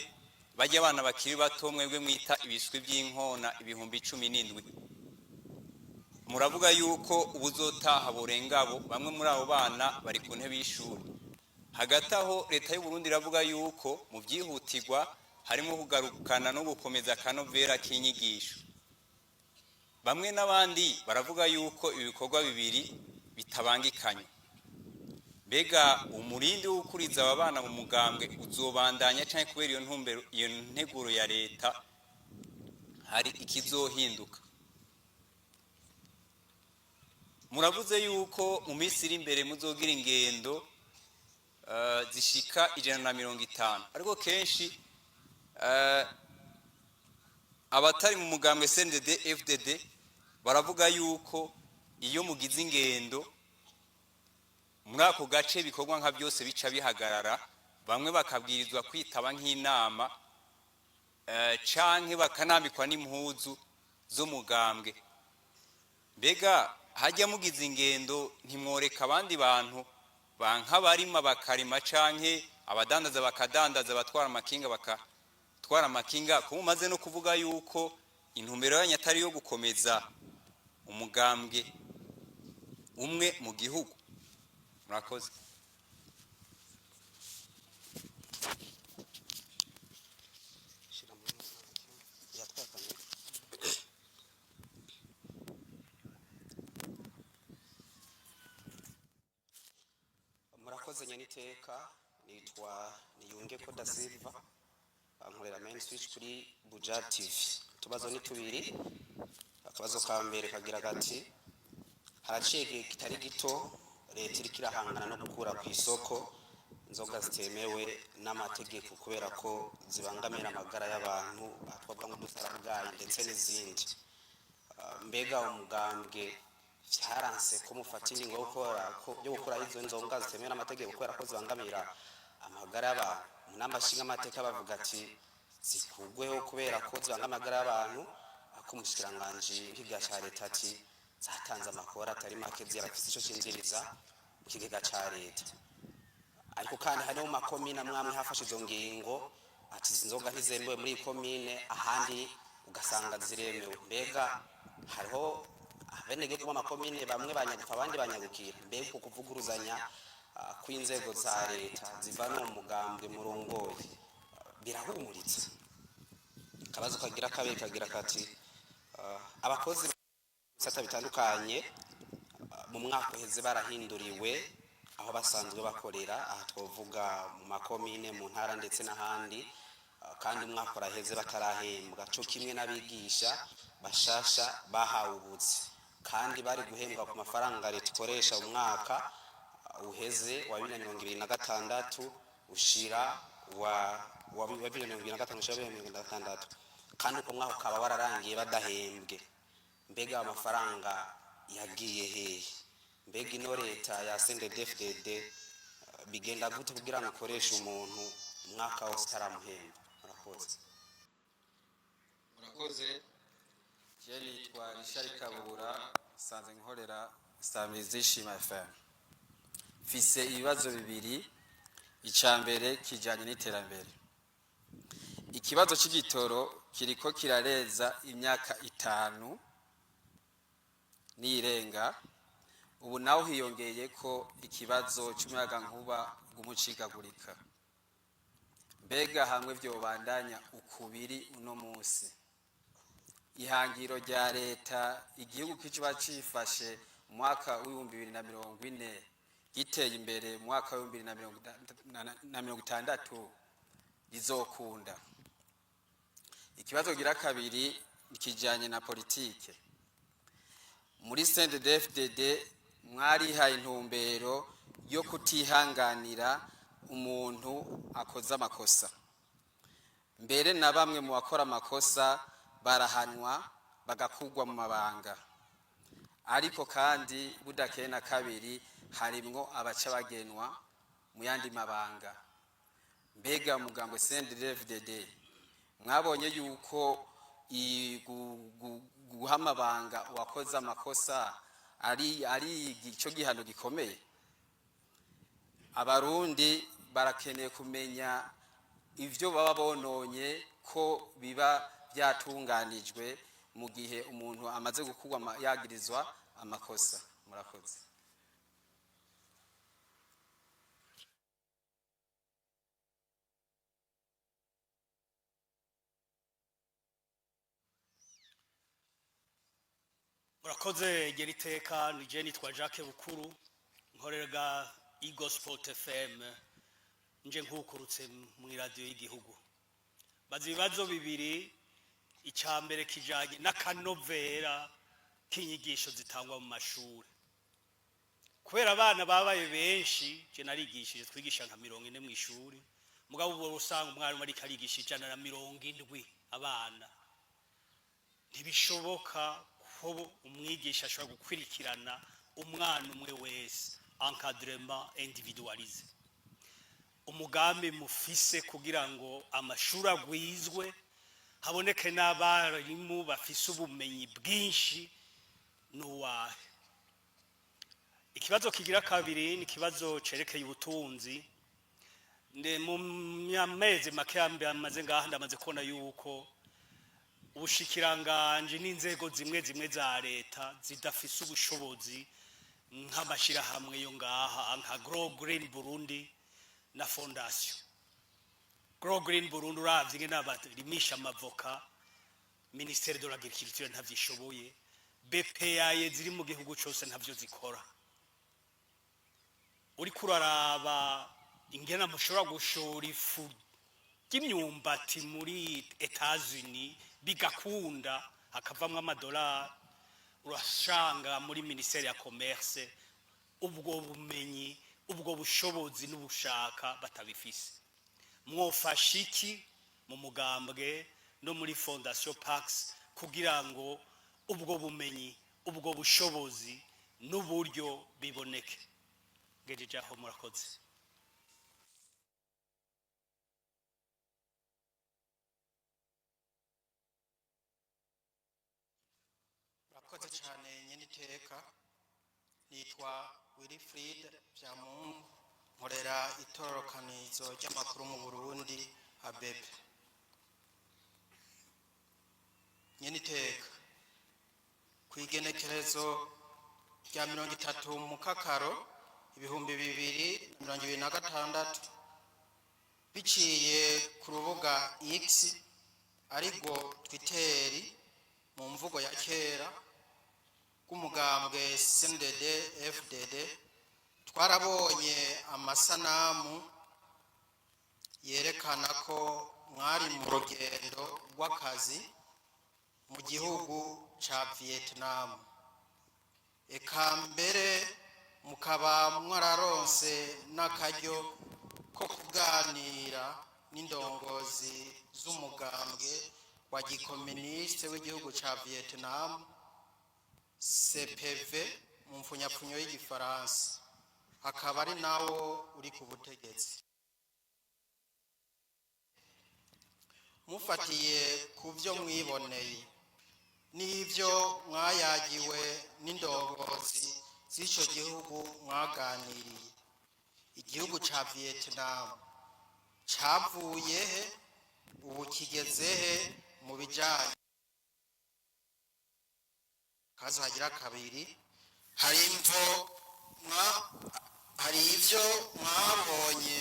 D: bajya abana bakiri bato mwebwe mwita ibiswi by'inkona 17,000. Muravuga yuko ubuzotaha burenga abo. Bamwe muri abo bana bari ku ntebe y'ishuri. Hagati aho leta y'u Burundi iravuga yuko mu byihutirwa harimo kugarukana no gukomeza akanovera k'inyigisho. Bamwe n'abandi baravuga yuko ibikorwa bibiri bitabangikanye. Mbega umurindi wo gukuriza aba bana mu mugambwe uzobandanya, canke kubera iyo ntumbero, iyo nteguro ya leta, hari ikizohinduka? Muravuze yuko mu minsi iri imbere muzogira ingendo zishika 150, ariko kenshi abatari mu mugambwe CNDD FDD baravuga yuko iyo mugize ingendo muri ako gace bikorwa nka byose bica bihagarara, bamwe bakabwirizwa kwitaba nk'inama. Canke bakanambikwa n'impuzu z'umugambwe. Mbega hajya mugize ingendo, ntimworeka abandi bantu banka, abarima bakarima, canke abadandaza bakadandaza, abatwara amakinga bakatwara amakinga? Ko mumaze no kuvuga yuko intumbero yanyu atari yo gukomeza umugambwe umwe mu gihugu? Murakoze.
E: Shira muri yatwakanye. Murakoze nyaniteka. Nitwa Niyunge ko da Silva, nkorera Main Switch kuri Buja TV. Utubazo ni tubiri. Akabazo ka mbere kagira gati: haraciye igihe kitari gito leta iriko irahangana no gukura ku isoko inzoga zitemewe n'amategeko kubera ko zibangamira amagara y'abantu, twavuga nk'udusarabwayi ndetse n'izindi. Mbega umugambwe vyaranse ko mufata ingingo yo gukora izo nzoga zitemewe n'amategeko kubera ko zibangamira amagara y'abantu? Mu nama nshingamateka bavuga ati zikugweho kubera ko zibangamira amagara y'abantu, ariko umushikiranganji w'ikigega ca leta ati zatanze amakora atari make, zirafise ico cinjiriza mu kigega ca leta. Ariko kandi hariho mu makomine amwe amwe hafashe izo ngingo ati izi nzoga ntizemewe muri iyi komine, ahandi ugasanga ziremewe. Mbega hariho abenegihugu b'amakomine bamwe banyagupfa, abandi banyagukira? Mbega uku kuvuguruzanya kw'inzego za leta ziva no mu mugambwe murongoye birahumuritse? Akabazo kagira kabiri kagira kati: abakozi bisata bitandukanye mu mwaka uheze barahinduriwe aho basanzwe bakorera, aha twavuga mu makomine, mu ntara ndetse n'ahandi, kandi umwaka uraheze batarahembwa, co kimwe n'abigisha bashasha bahawe ubuzi kandi bari guhembwa ku mafaranga leta ikoresha umwaka uheze wa 2026 ushira wa 2025 ushira 2026, kandi uko mwaka ukaba wararangiye badahembwe. Mbega ayo mafaranga yagiye hehe? Mbega ino leta ya CNDD-FDD bigenda gute kugira ngo ikoreshe umuntu umwaka wose itaramuhemba? Murakoze.
F: Murakoze. Je nitwa Richard Kabura, sanze nkorera Samizi Shima FM. Mfise ibibazo bibiri. Icya mbere kijyanye n'iterambere. Ikibazo cy'igitoro kiriko kirareza imyaka 5 n'irenga ubu, naho hiyongeye ko ikibazo cy'umuyagankuba bw'umucikagurika. Mbega hamwe vyobandanya ukubiri uno munsi, ihangiro rya leta igihugu kiba cifashe mu mwaka w'2040 giteye imbere mu mwaka w'2060 rizokunda? Ikibazo gira kabiri kijanye na politike. Muri CNDD-FDD mwarihaye intumbero yo kutihanganira umuntu akoze amakosa, mbere na bamwe mu bakora amakosa barahanwa bagakugwa mu mabanga, ariko kandi budakeye na kabiri harimwo abaca bagenwa mu yandi mabanga. Mbega umugambwe CNDD-FDD mwabonye yuko guha amabanga uwakoze amakosa ari ico gihano gikomeye? Abarundi barakeneye kumenya ivyo baba bononye ko biba byatunganijwe mu gihe umuntu amaze gukurwa yagirizwa amakosa. Murakoze.
G: Murakoze. Gera iteka ni je nitwa Jacques Bukuru, nkorera Eagle FM, nje nkukurutse mu iradiyo y'igihugu. Baza ibibazo bibiri. Icya mbere kijanye n'akanovera k'inyigisho zitangwa mu mashuri, kubera abana babaye benshi. Je narigishije, twigisha nka 40 mu ishuri, mugabo ubu usanga umwarimu ariko arigisha 170 abana. Ntibishoboka ko umwigisha ashobora gukurikirana umwana umwe wese, encadrement individualisé. Umugambi mufise kugira ngo amashuri agwizwe Haboneke n'abarimu bafise ubumenyi bwinshi n'uwahe? Ikibazo kigira kabiri ni ikibazo cerekeye ubutunzi. Nde mu mezi make amaze ngaha, ndamaze kubona yuko ubushikiranganje n'inzego zimwe zimwe za leta zidafise ubushobozi, nk'amashyirahamwe yo ngaha nka Grow Green Burundi na Fondation Grow Green Burundi. Uravye ingene barimisha amavoka, ministère de l'Agriculture ntavyishoboye, BPA ziri mu gihugu cose ntavyo zikora. Uriko uraraba ingene mushobora gushora ifu ry'imyumbati muri Etats-Unis bigakunda, hakavamwo amadolari, urashanga muri ministère ya commerce ubwo bumenyi, ubwo bushobozi n'ubushaka batabifise. Mwofasha iki mu mugambwe no muri Fondation Pax kugira ngo ubwo bumenyi, ubwo bushobozi n'uburyo biboneke? Ngejeje aho, murakoze.
H: Murakoze cyane nyine iteka. Nitwa Wilfried Byamungu, nkorera itororokanizo ry'amakuru mu Burundi, ABP. Nyine iteka, ku igenekerezo rya 30 Mukakaro 2026, biciye ku rubuga X, ariko Twitter mu mvugo ya kera, rw'umugambwe CNDD FDD, twarabonye amasanamu yerekana ko mwari mu rugendo rw'akazi mu gihugu ca Vietnam, eka mbere mukaba mwararonse n'akaryo ko kuganira n'indongozi z'umugambwe wa gikominisite w'igihugu ca Vietnam, CPV mu mfunyapfunyo y'igifaransa, akaba ari nawo uri ku butegetsi. Mufatiye ku byo mwiboneye n'ibyo mwayagiwe n'indongozi z'icyo gihugu mwaganiriye, igihugu ca Vietnam cavuye he, ubu kigeze he mu bijanye? Kazo hagira kabiri: hari imvo mwa hari ibyo mwabonye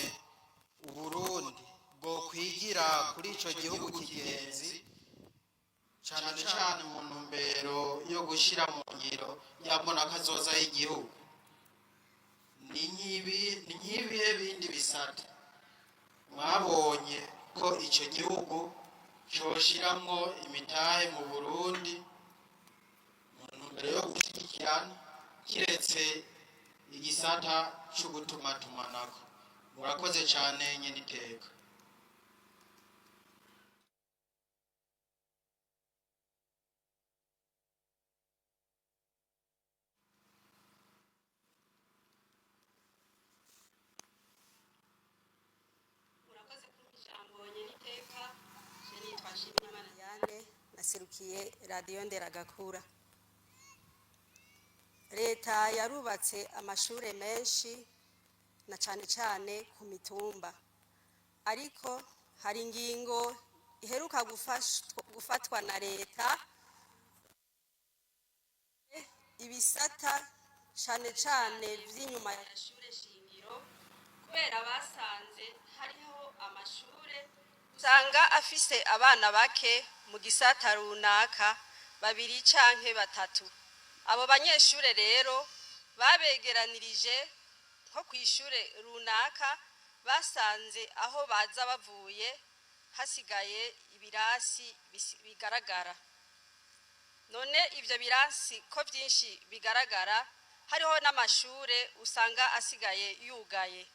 H: Uburundi bwo kwigira kuri ico gihugu kigenzi, cane cane mu ntumbero yo gushira mu ngiro yabona kazoza y'igihugu? Ni nk'ibihe bindi bisata mwabonye ko ico gihugu coshiramwo imitahe mu Burundi mu ntumbero yo gushyigikirana, kiretse igisata c'ugutumatumanako? Murakoze cane nyene iteka.
I: Murakoze kumpa ijambo nyene iteka. Je nitwa Nshimiyimana Yane, naserukiye Radiyo Nderagakura. Leta yarubatse amashure menshi na cane cane ku mitumba, ariko hari ingingo iheruka gufatwa na leta, ibisata cane cane vy'inyuma ya shure shingiro, kubera basanze hariho amashure usanga afise abana bake mu gisata runaka, babiri canke batatu. Abo banyeshure rero babegeranirije nko kw'ishure runaka, basanze aho baza bavuye hasigaye ibirasi bigaragara. None ivyo birasi ko vyinshi bigaragara, hariho n'amashure usanga asigaye yugaye,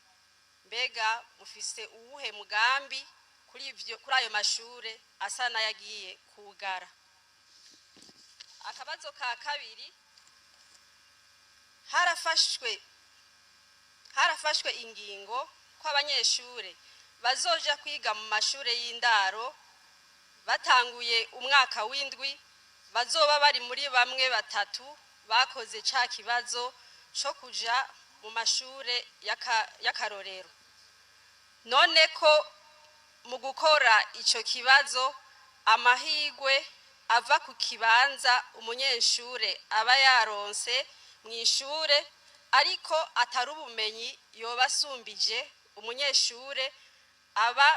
I: mbega mufise uwuhe mugambi kuri ivyo, kuri ayo mashure asa n'ayagiye kugara? Akabazo ka kabiri: harafashwe ingingo ko abanyeshure bazoja kwiga mu mashure y'indaro. Batanguye umwaka w'indwi, bazoba bari muri bamwe batatu bakoze ca kibazo co kuja mu mashure y'akarorero. None ko mu gukora ico kibazo amahigwe ava ku kibanza umunyeshure aba yaronse mw'ishure, ariko atari ubumenyi yoba asumbije umunyeshure aba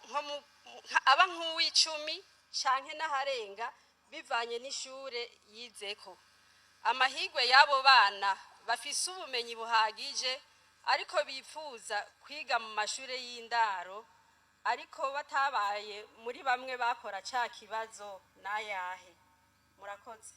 I: nko aba nk'uw'icumi canke n'aharenga bivanye n'ishure yizeko, amahigwe y'abo bana bafise ubumenyi buhagije ariko bifuza kwiga mu mashure y'indaro ariko batabaye muri bamwe bakora ca kibazo n'ayahe? Murakoze.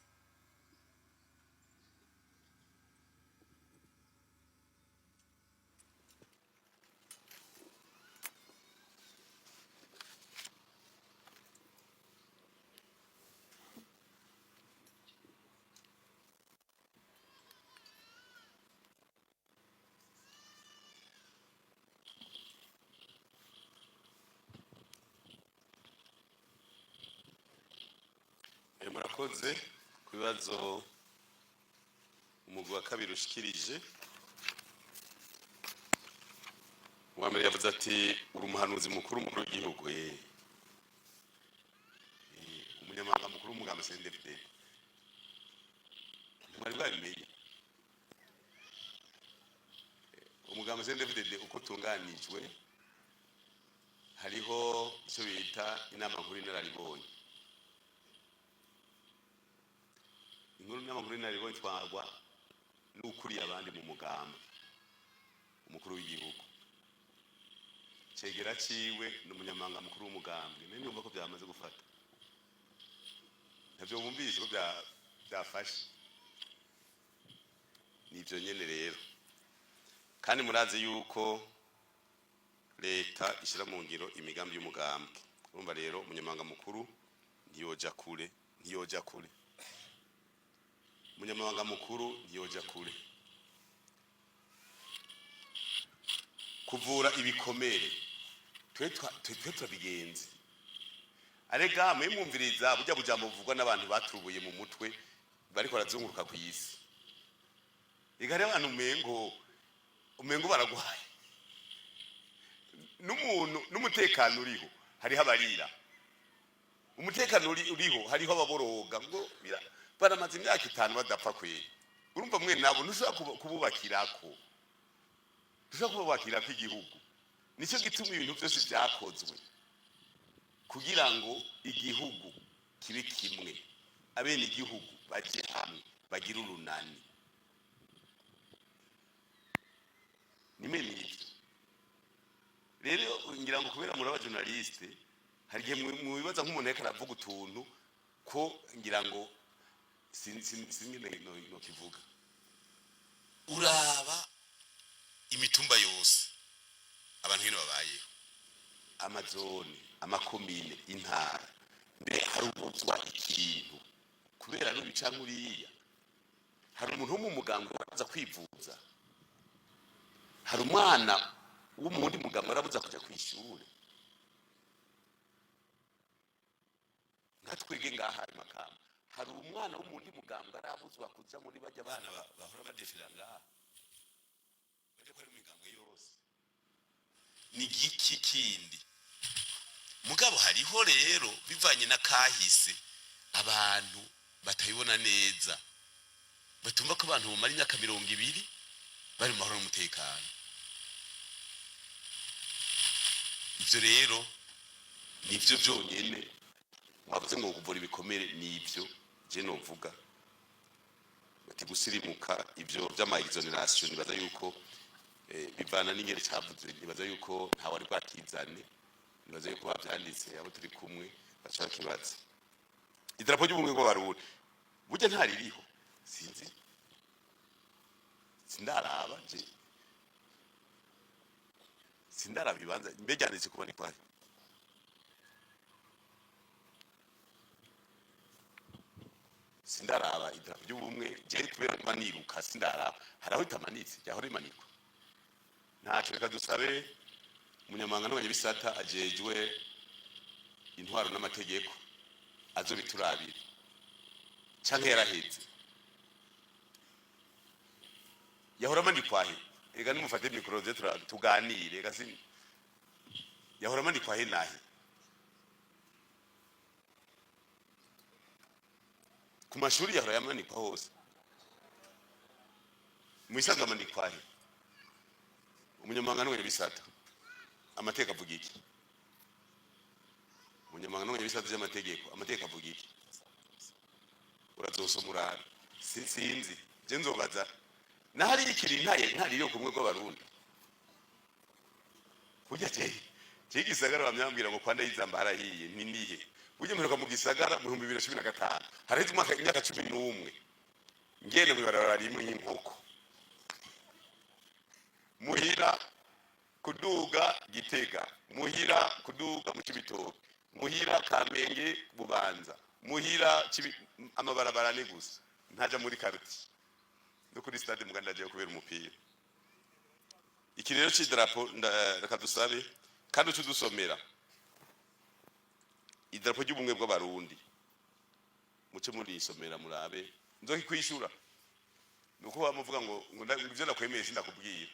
B: Murakoze ku bibazo umugwi wa kabiri ushikirije. Uwa mbere yavuze ati: "Uri umuhanuzi mukuru, umukuru w'igihugu." Umunyamabanga mukuru w'umugambi CNDD-FDD, ntimwari bwabimenye? Umugambi CNDD-FDD uko utunganijwe, hariho icyo bita inama nkuru y'inararibonye. Inkuru, inama nkuru y'inararibonye itwarwa n'ukuriye abandi mu mugambi, umukuru w'igihugu. Cegera ciwe ni umunyamabanga mukuru w'umugambi. None yumva ko byamaze gufata, ntavyo bumvise ko byafashe? Nivyo nyene rero. Kandi murazi yuko leta ishyira mu ngiro imigambi y'umugambwe. Urumva rero, umunyamabanga mukuru ntiyoja kure, ntiyoja kure. Umunyamabanga mukuru ntiyoja kure kuvura ibikomere. Twe turabigenze. Arega mwe mwumviriza burya bujambo buvugwa n'abantu baturubuye mu mutwe, bariko barazunguruka ku isi. Ega hariho abantu umengo baragwaye n'umuntu n'umutekano uriho. Hariho abarira umutekano uriho, hariho ababoroga ngo baramaze imyaka 5 badapfa kweri. Urumva mwe nabo ntushobora kububakirako, ntushobora kububakirako igihugu. Nicyo gituma ibintu byose byakozwe kugira ngo igihugu kibe kimwe, abene igihugu baje hamwe, bagire urunani. Nimwe n'ibyo rero, ngira ngo kubera muri abajournaliste, hari igihe mwibaza nk'umuntu ariko aravuga utuntu ko ngira ngo sinzi no kivuga. Uraba imitumba yose, abantu hino babayeho, amazone, amakomine, intara, mbere harubuzwa ikintu kubera n'uyu canke uriya. Hari umuntu wo mu mugambwe araza kwivuza, hari umwana wo mu wundi mugambwe arabuza kuja kw'ishure. Nka twebwe ngaha i Makamba, hari umwana wo mu wundi mugambwe arabuzwa kuja muri bajya bana bahora badefira ngaha, baje ko ari mu migambwe yose. Ni igiki kindi? Mugabo hariho rero, bivanye na kahise, abantu batabibona neza, batumva ko abantu bamara imyaka 20 bari mu mahoro n'umutekano. Ivyo rero nivyo byonyene mwavuze ngo kuvura ibikomere, nivyo je novuga bati gusirimuka. Ivyo vy'ama exonération, nibaza yuko bivana n'ingene cavuze. Nibaza yuko ntawe ari bwakizane, nibaza yuko bavyanditse abo turi kumwe baca bakibaza. Idarapo ry'ubumwe bw'Abarundi burya ntaririho, sinzi, sindaraba je, sindaraba ibibanza mbe ryanditse kuba ni kwahe. Sindaraba idarapo ry'ubumwe je, kubera kuba niruka sindaraba. Hari aho ritamanitse, ryahora rimanikwa. Ntaco, reka dusabe umunyamabanga n'abanyabisata ajejwe. Intwaro n'Amategeko azobiturabire, canke yaraheze, yahora amanikwa he? Ega nimufate micro ze tuganire. Ega si yahora amanikwa he nahe? Ku mashuri yahora yamanikwa hose, mu isanzwe amanikwa he? Umunyamabanga n'umunyabisata, amategeko avuga iki? Umunyamabanga n'umunyabisata by'amategeko, amategeko avuga iki? Urazosoma urabe. Sinzi, je nzobaza nahari ikiri ntaye ntari yo kumwe kw'Abarundi. Burya je gisagara bamyambwira ngo kwanda yizamba harahiye, ni nihe? Burya mperuka mu gisagara mu 2015, haraheze umwaka, imyaka 11 ngenda mw'ibarabara rimwe nk'inkoko. Muhira kuduga Gitega, muhira kuduga mu Cibitoke, muhira Kamenge, Bubanza, muhira amabarabara ni gusa, ntaja muri quartier no kuri stade muganda ndagiye kubera umupira. Iki rero c'idarapo, reka dusabe kandi uce udusomera idarapo ry'ubumwe bw'Abarundi, muce murisomera murabe. Nzokikwishura nuko bamuvuga ngo ivyo nakwemeye sindakubwira.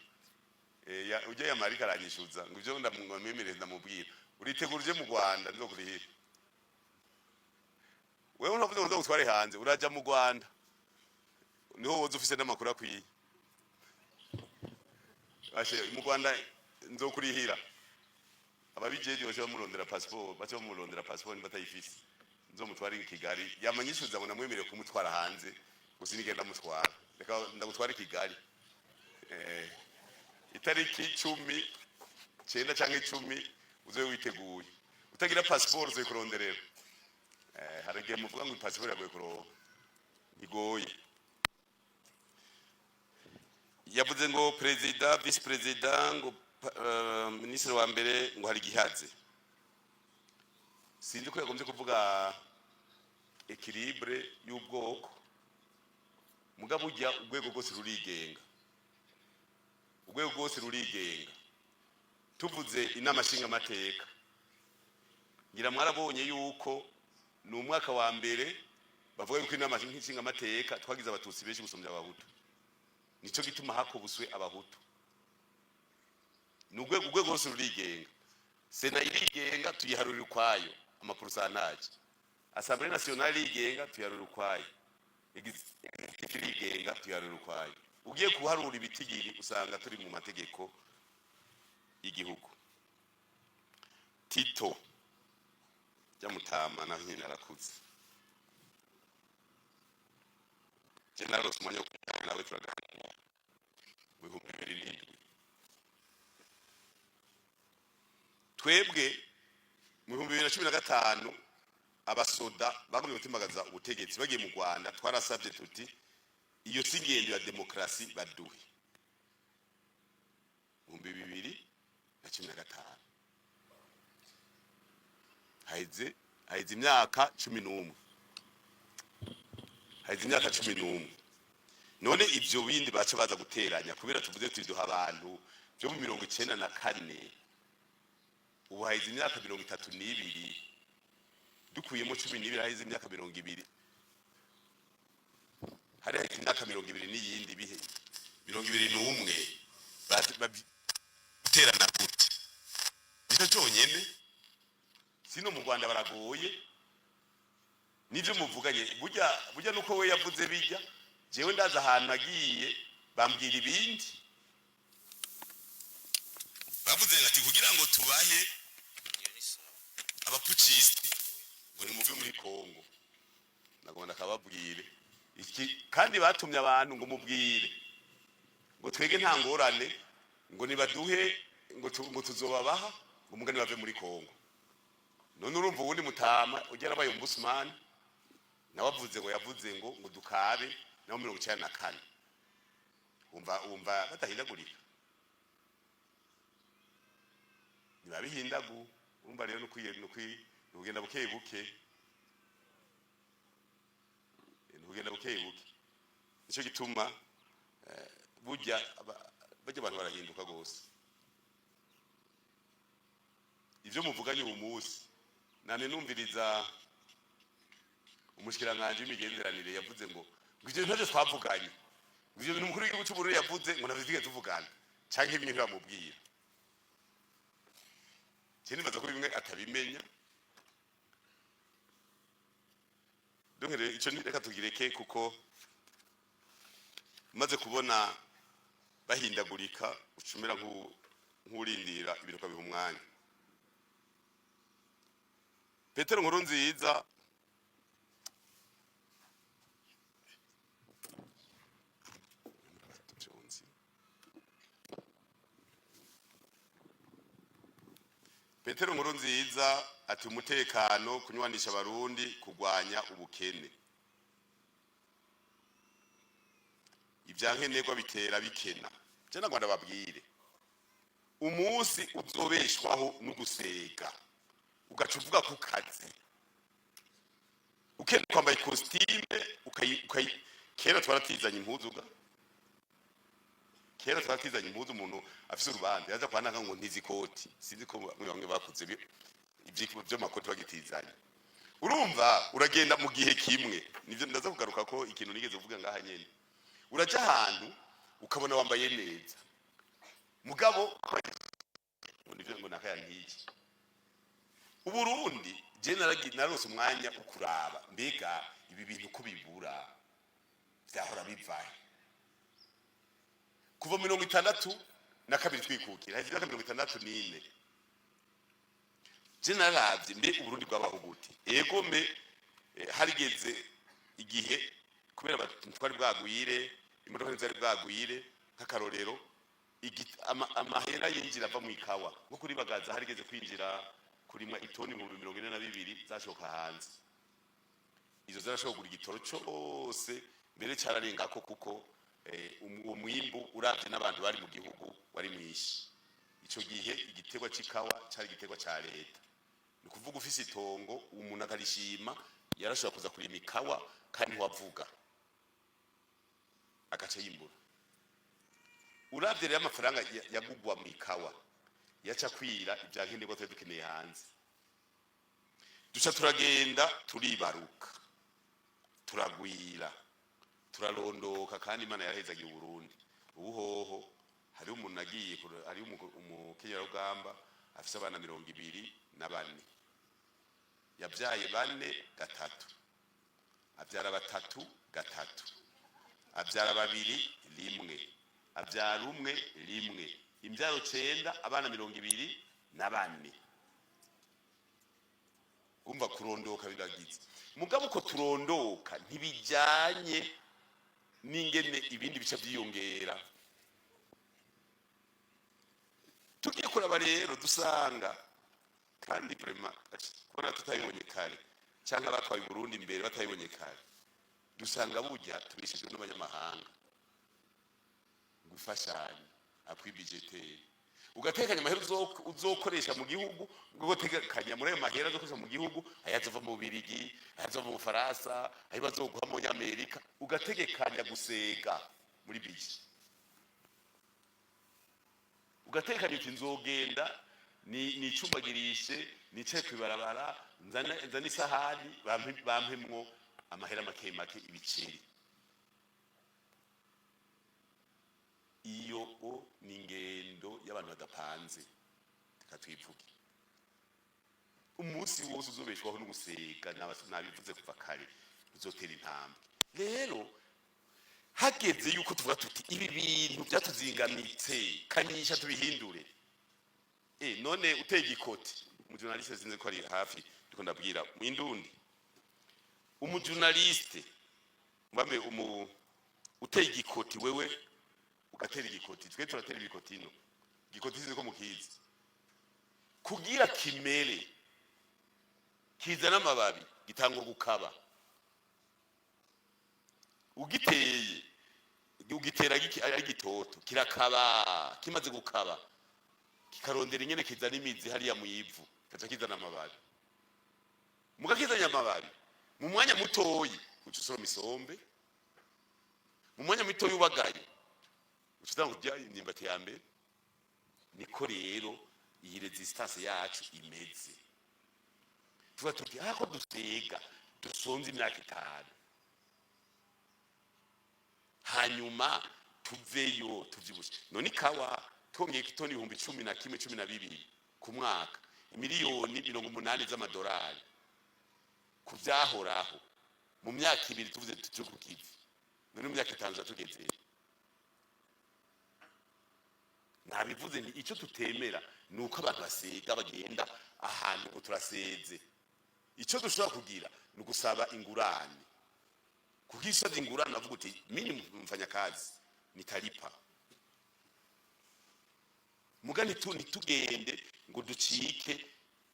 B: Ujya yamarika aranyishuza ngo ivyo ndamwemereye ndamubwira. Uritegura uje mu Rwanda, nzokurihira wewe. Unavuze ngo nzogutware hanze, uraja mu Rwanda niho woza ufise n'amakuru akwiye. Ashe mu Rwanda nzokurihira. Ababijeje bace bamurondera passeport, bace bamurondera passeport nimba atayifise, nzomutware i Kigali. Yamanyishuza ngo namwemereye kumutwara hanze gusa, nigenda ndamutwara, reka ndagutwara i Kigali. Itariki 19 canke 10 uzobe witeguye. Utagira passeport uzoyikuronderera. Hari igihe muvuga ngo passeport iragoye kuronka, igoye. Yavuze ngo perezida, vice perezida, ngo minisitiri wa mbere, ngo hari igihaze. Sinzi ko yagombye kuvuga équilibre y'ubwoko, mugabo ujya urwego rwose rurigenga, urwego rwose rurigenga. Tuvuze inama nshingamateka, ngira mwarabonye yuko ni umwaka wa mbere bavuga yuko inama nshingamateka twagize Abatutsi benshi gusumbya Abahutu. Nico gituma hakobuswe Abahutu. Ni urwego rwose rurigenga. Sena irigenga, tuyiharurira ukwayo ama pourcentage. Assemblée nationale irigenga, tuyiharurira ukwayo. Executive irigenga, tuyiharurira ukwayo. Ugiye kuharura ibitigiri usanga turi mu mategeko y'igihugu. Tito Jamutama naho nyine arakuze. Je narose umwanya wo kuganira nawe, turaganira mu 2007. Twebwe mu 2015 abasoda bagumye gutimbagaza ubutegetsi bagiye mu Rwanda, twarasabye tuti iyo si ingendo ya demokarasi, baduhe. 2015, haheze imyaka 11, haheze imyaka 11. None ibyo bindi baca baza guteranya kubera tuvuze tuduha abantu byo mu 94, ubu haheze imyaka 32, dukuyemo 12 haheze imyaka 20, hari haheze imyaka 20 n'iyindi bihe 21. Guterana gute? Nicyo cyonyine. Sino mu Rwanda baragoye nivyo muvuganye. Burya burya nuko we yavuze bijya, jewe ndaza ahantu agiye bambwira ibindi. Bavuze ati kugira ngo tubahe aba putschistes ngo nimuve muri Kongo, nagomba ndakababwire iki. Kandi batumye abantu ngo mubwire ngo twege nta ngorane, ngo nibaduhe, ngo tuzobabaha, ngo mugani bave muri Kongo. None urumva uwundi mutama ugera abaye ombudsman nawe avuze ngo yavuze ngo dukabe naho 94, wumva badahindagurika, ntibabihindagu. Urumva rero nukugenda buke buke, nukugenda buke buke. Nicyo gituma burya burya abantu barahinduka gose. Ivyo muvuganye uyu munsi Nane numviriza umushikiranganji w'imigenderanire yavuze ngo ivyo bintu ntavyo twavuganye, ngo ivyo bintu umukuru w'igihugu c'Uburundi yavuze ngo ntavyo twigeze tuvugana, canke bimwe ntibamubwira. Je nibaza ko bimwe atabimenya. Donc rero ico ni reka tugireke, kuko maze kubona bahindagurika ucumera nk'urindira ibintu ukabiha umwanya. Petero Nkurunziza Petero Nkurunziza ati umutekano, kunywanisha abarundi, kurwanya ubukene, ivyankenerwa bitera bikena. Je nagwa ndababwire, umunsi uzobeshwaho n'ugusega ugaca uvuga ku kazi, ukenda kwambaye ikositime ukayi kera twaratizanye impuzu ga kera twaratizanye impuzu. Umuntu afise urubanza yaza kwa naka ngo ntizi ikoti, sinzi ko bamwe bamwe bakuze vy'amakoti bagitizanye. Urumva uragenda mu gihe kimwe, nivyo ndaza kugaruka ko ikintu nigeze kuvuga ngaha nyene. Uraja ahantu ukabona wambaye neza, mugabo ngo nivyo ngo nakaya nk'iki. Uburundi je narose umwanya wo kuraba mbega ibi bintu ko bibura vyahora bivahe. Kuva 62 twikukira, haheze imyaka 64. Je naravye mbe Uburundi bwabaho gute. Ego mbe harigeze igihe kubera twari bwagwire, imodoka ntizari bwagwire. Nk'akarorero, amahera yinjira ava mu ikawa nko kuri Bagaza, harigeze kwinjira kurimwa itoni 42.000 zashoka hanze. Izo zarashobora kugura igitoro cose, mbere cararengako, kuko uwo mwimbu uravye n'abantu bari mu gihugu wari mwinshi. Ico gihe igiterwa c'ikawa cari igiterwa ca leta, ni ukuvuga ufise itongo umuntu akarishima yarashobora kuza kurima ikawa kandi ntiwavuga agaca yimbura. Uravye rero amafaranga yagugwa mu ikawa yaca kwira ivya nkenerwa twari dukeneye hanze. Duca turagenda turibaruka, turagwira, turarondoka, kandi Imana yarahezagiye Uburundi. Ubuhoho hariho umuntu agiye, hariho umukenyerarugamba afise abana 24, yabyaye bane gatatu, abyara batatu gatatu, abyara babiri rimwe, abyara umwe rimwe, imbyaro 9, abana 24. Umva kurondoka biragize, mugabo uko turondoka ntibijyanye n'ingene ibindi bice byiyongera. Tugiye kuraba rero dusanga kandi vraiment kubona tutabibonye kare, cyangwa abatwaye Burundi imbere batabibonye kare, dusanga burya tubishijwe n'abanyamahanga gufashanya appui budgétaire. Ugatekanya amahera uzokoresha mu gihugu, ugatekanya muri ayo mahera azokoresha mu gihugu ayazova mu Bubirigi, ayazova mu Bufaransa, ayo bazoguha mu Amerika, ugategekanya gusega muri budget. Ugatekanya uti nzogenda nicumbagirishe, nicaye kwibarabara, nzane isahani, bampemwo amahera make make, ibiceri. Iyo o ni ingendo y'abantu badapanze. Reka twivuge, umunsi wose uzobeshwaho n'ugusega, nabivuze kuva kare, uzotera intambwe. Rero hageze yuko tuvuga tuti ibi bintu byatuzingamitse, kanyisha tubihindure. None uteye igikoti umujournaliste, sinzi ko ari hafi, ndiko ndabwira mwindundi umujournaliste mbame uteye igikoti, wewe ugatera igikoti, twe turatera ibikoti ino igikoti sinzi ko mukizi, kugira kimere kizana amababi gitangwa gukaba. Ugiteye ugitera ari gitoto, kirakaba, kimaze gukaba kikarondera ingene kizana imizi hariya mu ivu, kaca kizana amababi. Mugakizanya amababi mu mwanya mutoyi uca usoroma isombe, mu mwanya mutoyi ubagaye uca utanga kurya imyumbati ya mbere. Niko rero iyi resistance yacu imeze. Tuba tuti ako dusiga dusonze imyaka 5, hanyuma tuveyo tuvyibushe. None ikawa twongeye itoni 11,000, 12 ku mwaka, miliyoni 80 z'amadolari ku vyahoraho, mu myaka 2 tuvuze tuje ku kivi, none mu myaka 5 tugezeyo? Nabivuze nti icyo tutemera ni uko abantu basega, bagenda ahantu ngo turaseze. Icyo dushobora kugira ni ugusaba ingurane, kuko iyo usabye ingurane avuga uti: "Mimi mfanyakazi nitalipa." Muga ntitugende ngo ducike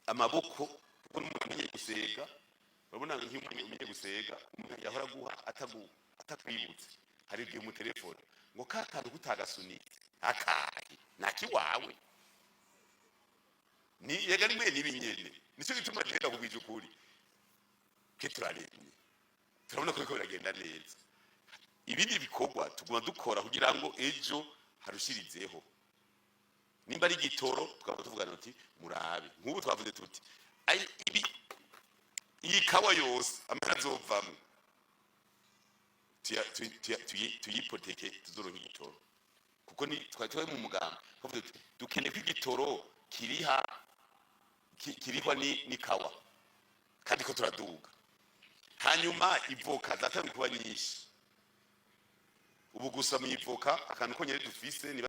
B: amaboko, kuko n'umuntu amenye gusega, urabona nk'iyo umuntu umenye gusega, umuntu yahora aguha atakwibutse, hari igihe umutelefone ngo ka kantu kutagasunitse, akahe nakiwawe ni yega rimwe n'ibinyene. Nicyo gituma genda kubwije ukuri ke turaremye, turabona ko biriko biragenda neza. Ibindi bikorwa tuguma dukora kugira ngo ejo harushirizeho. Nimba ari igitoro, tukaba tuvugana tuti: "Murabe." Nk'ubu twavuze tuti ibi iyi kawa yose amara azovamwo tuyipoteke, tuzoronka igitoro, kuko ni twari turi mu mugambi twavuze tuti dukeneye ko igitoro kiriha kirihwa ni kawa, kandi ko turaduga. Hanyuma ivoka zatangiye kuba nyinshi ubu. Gusa mu ivoka akantu konyene dufise ni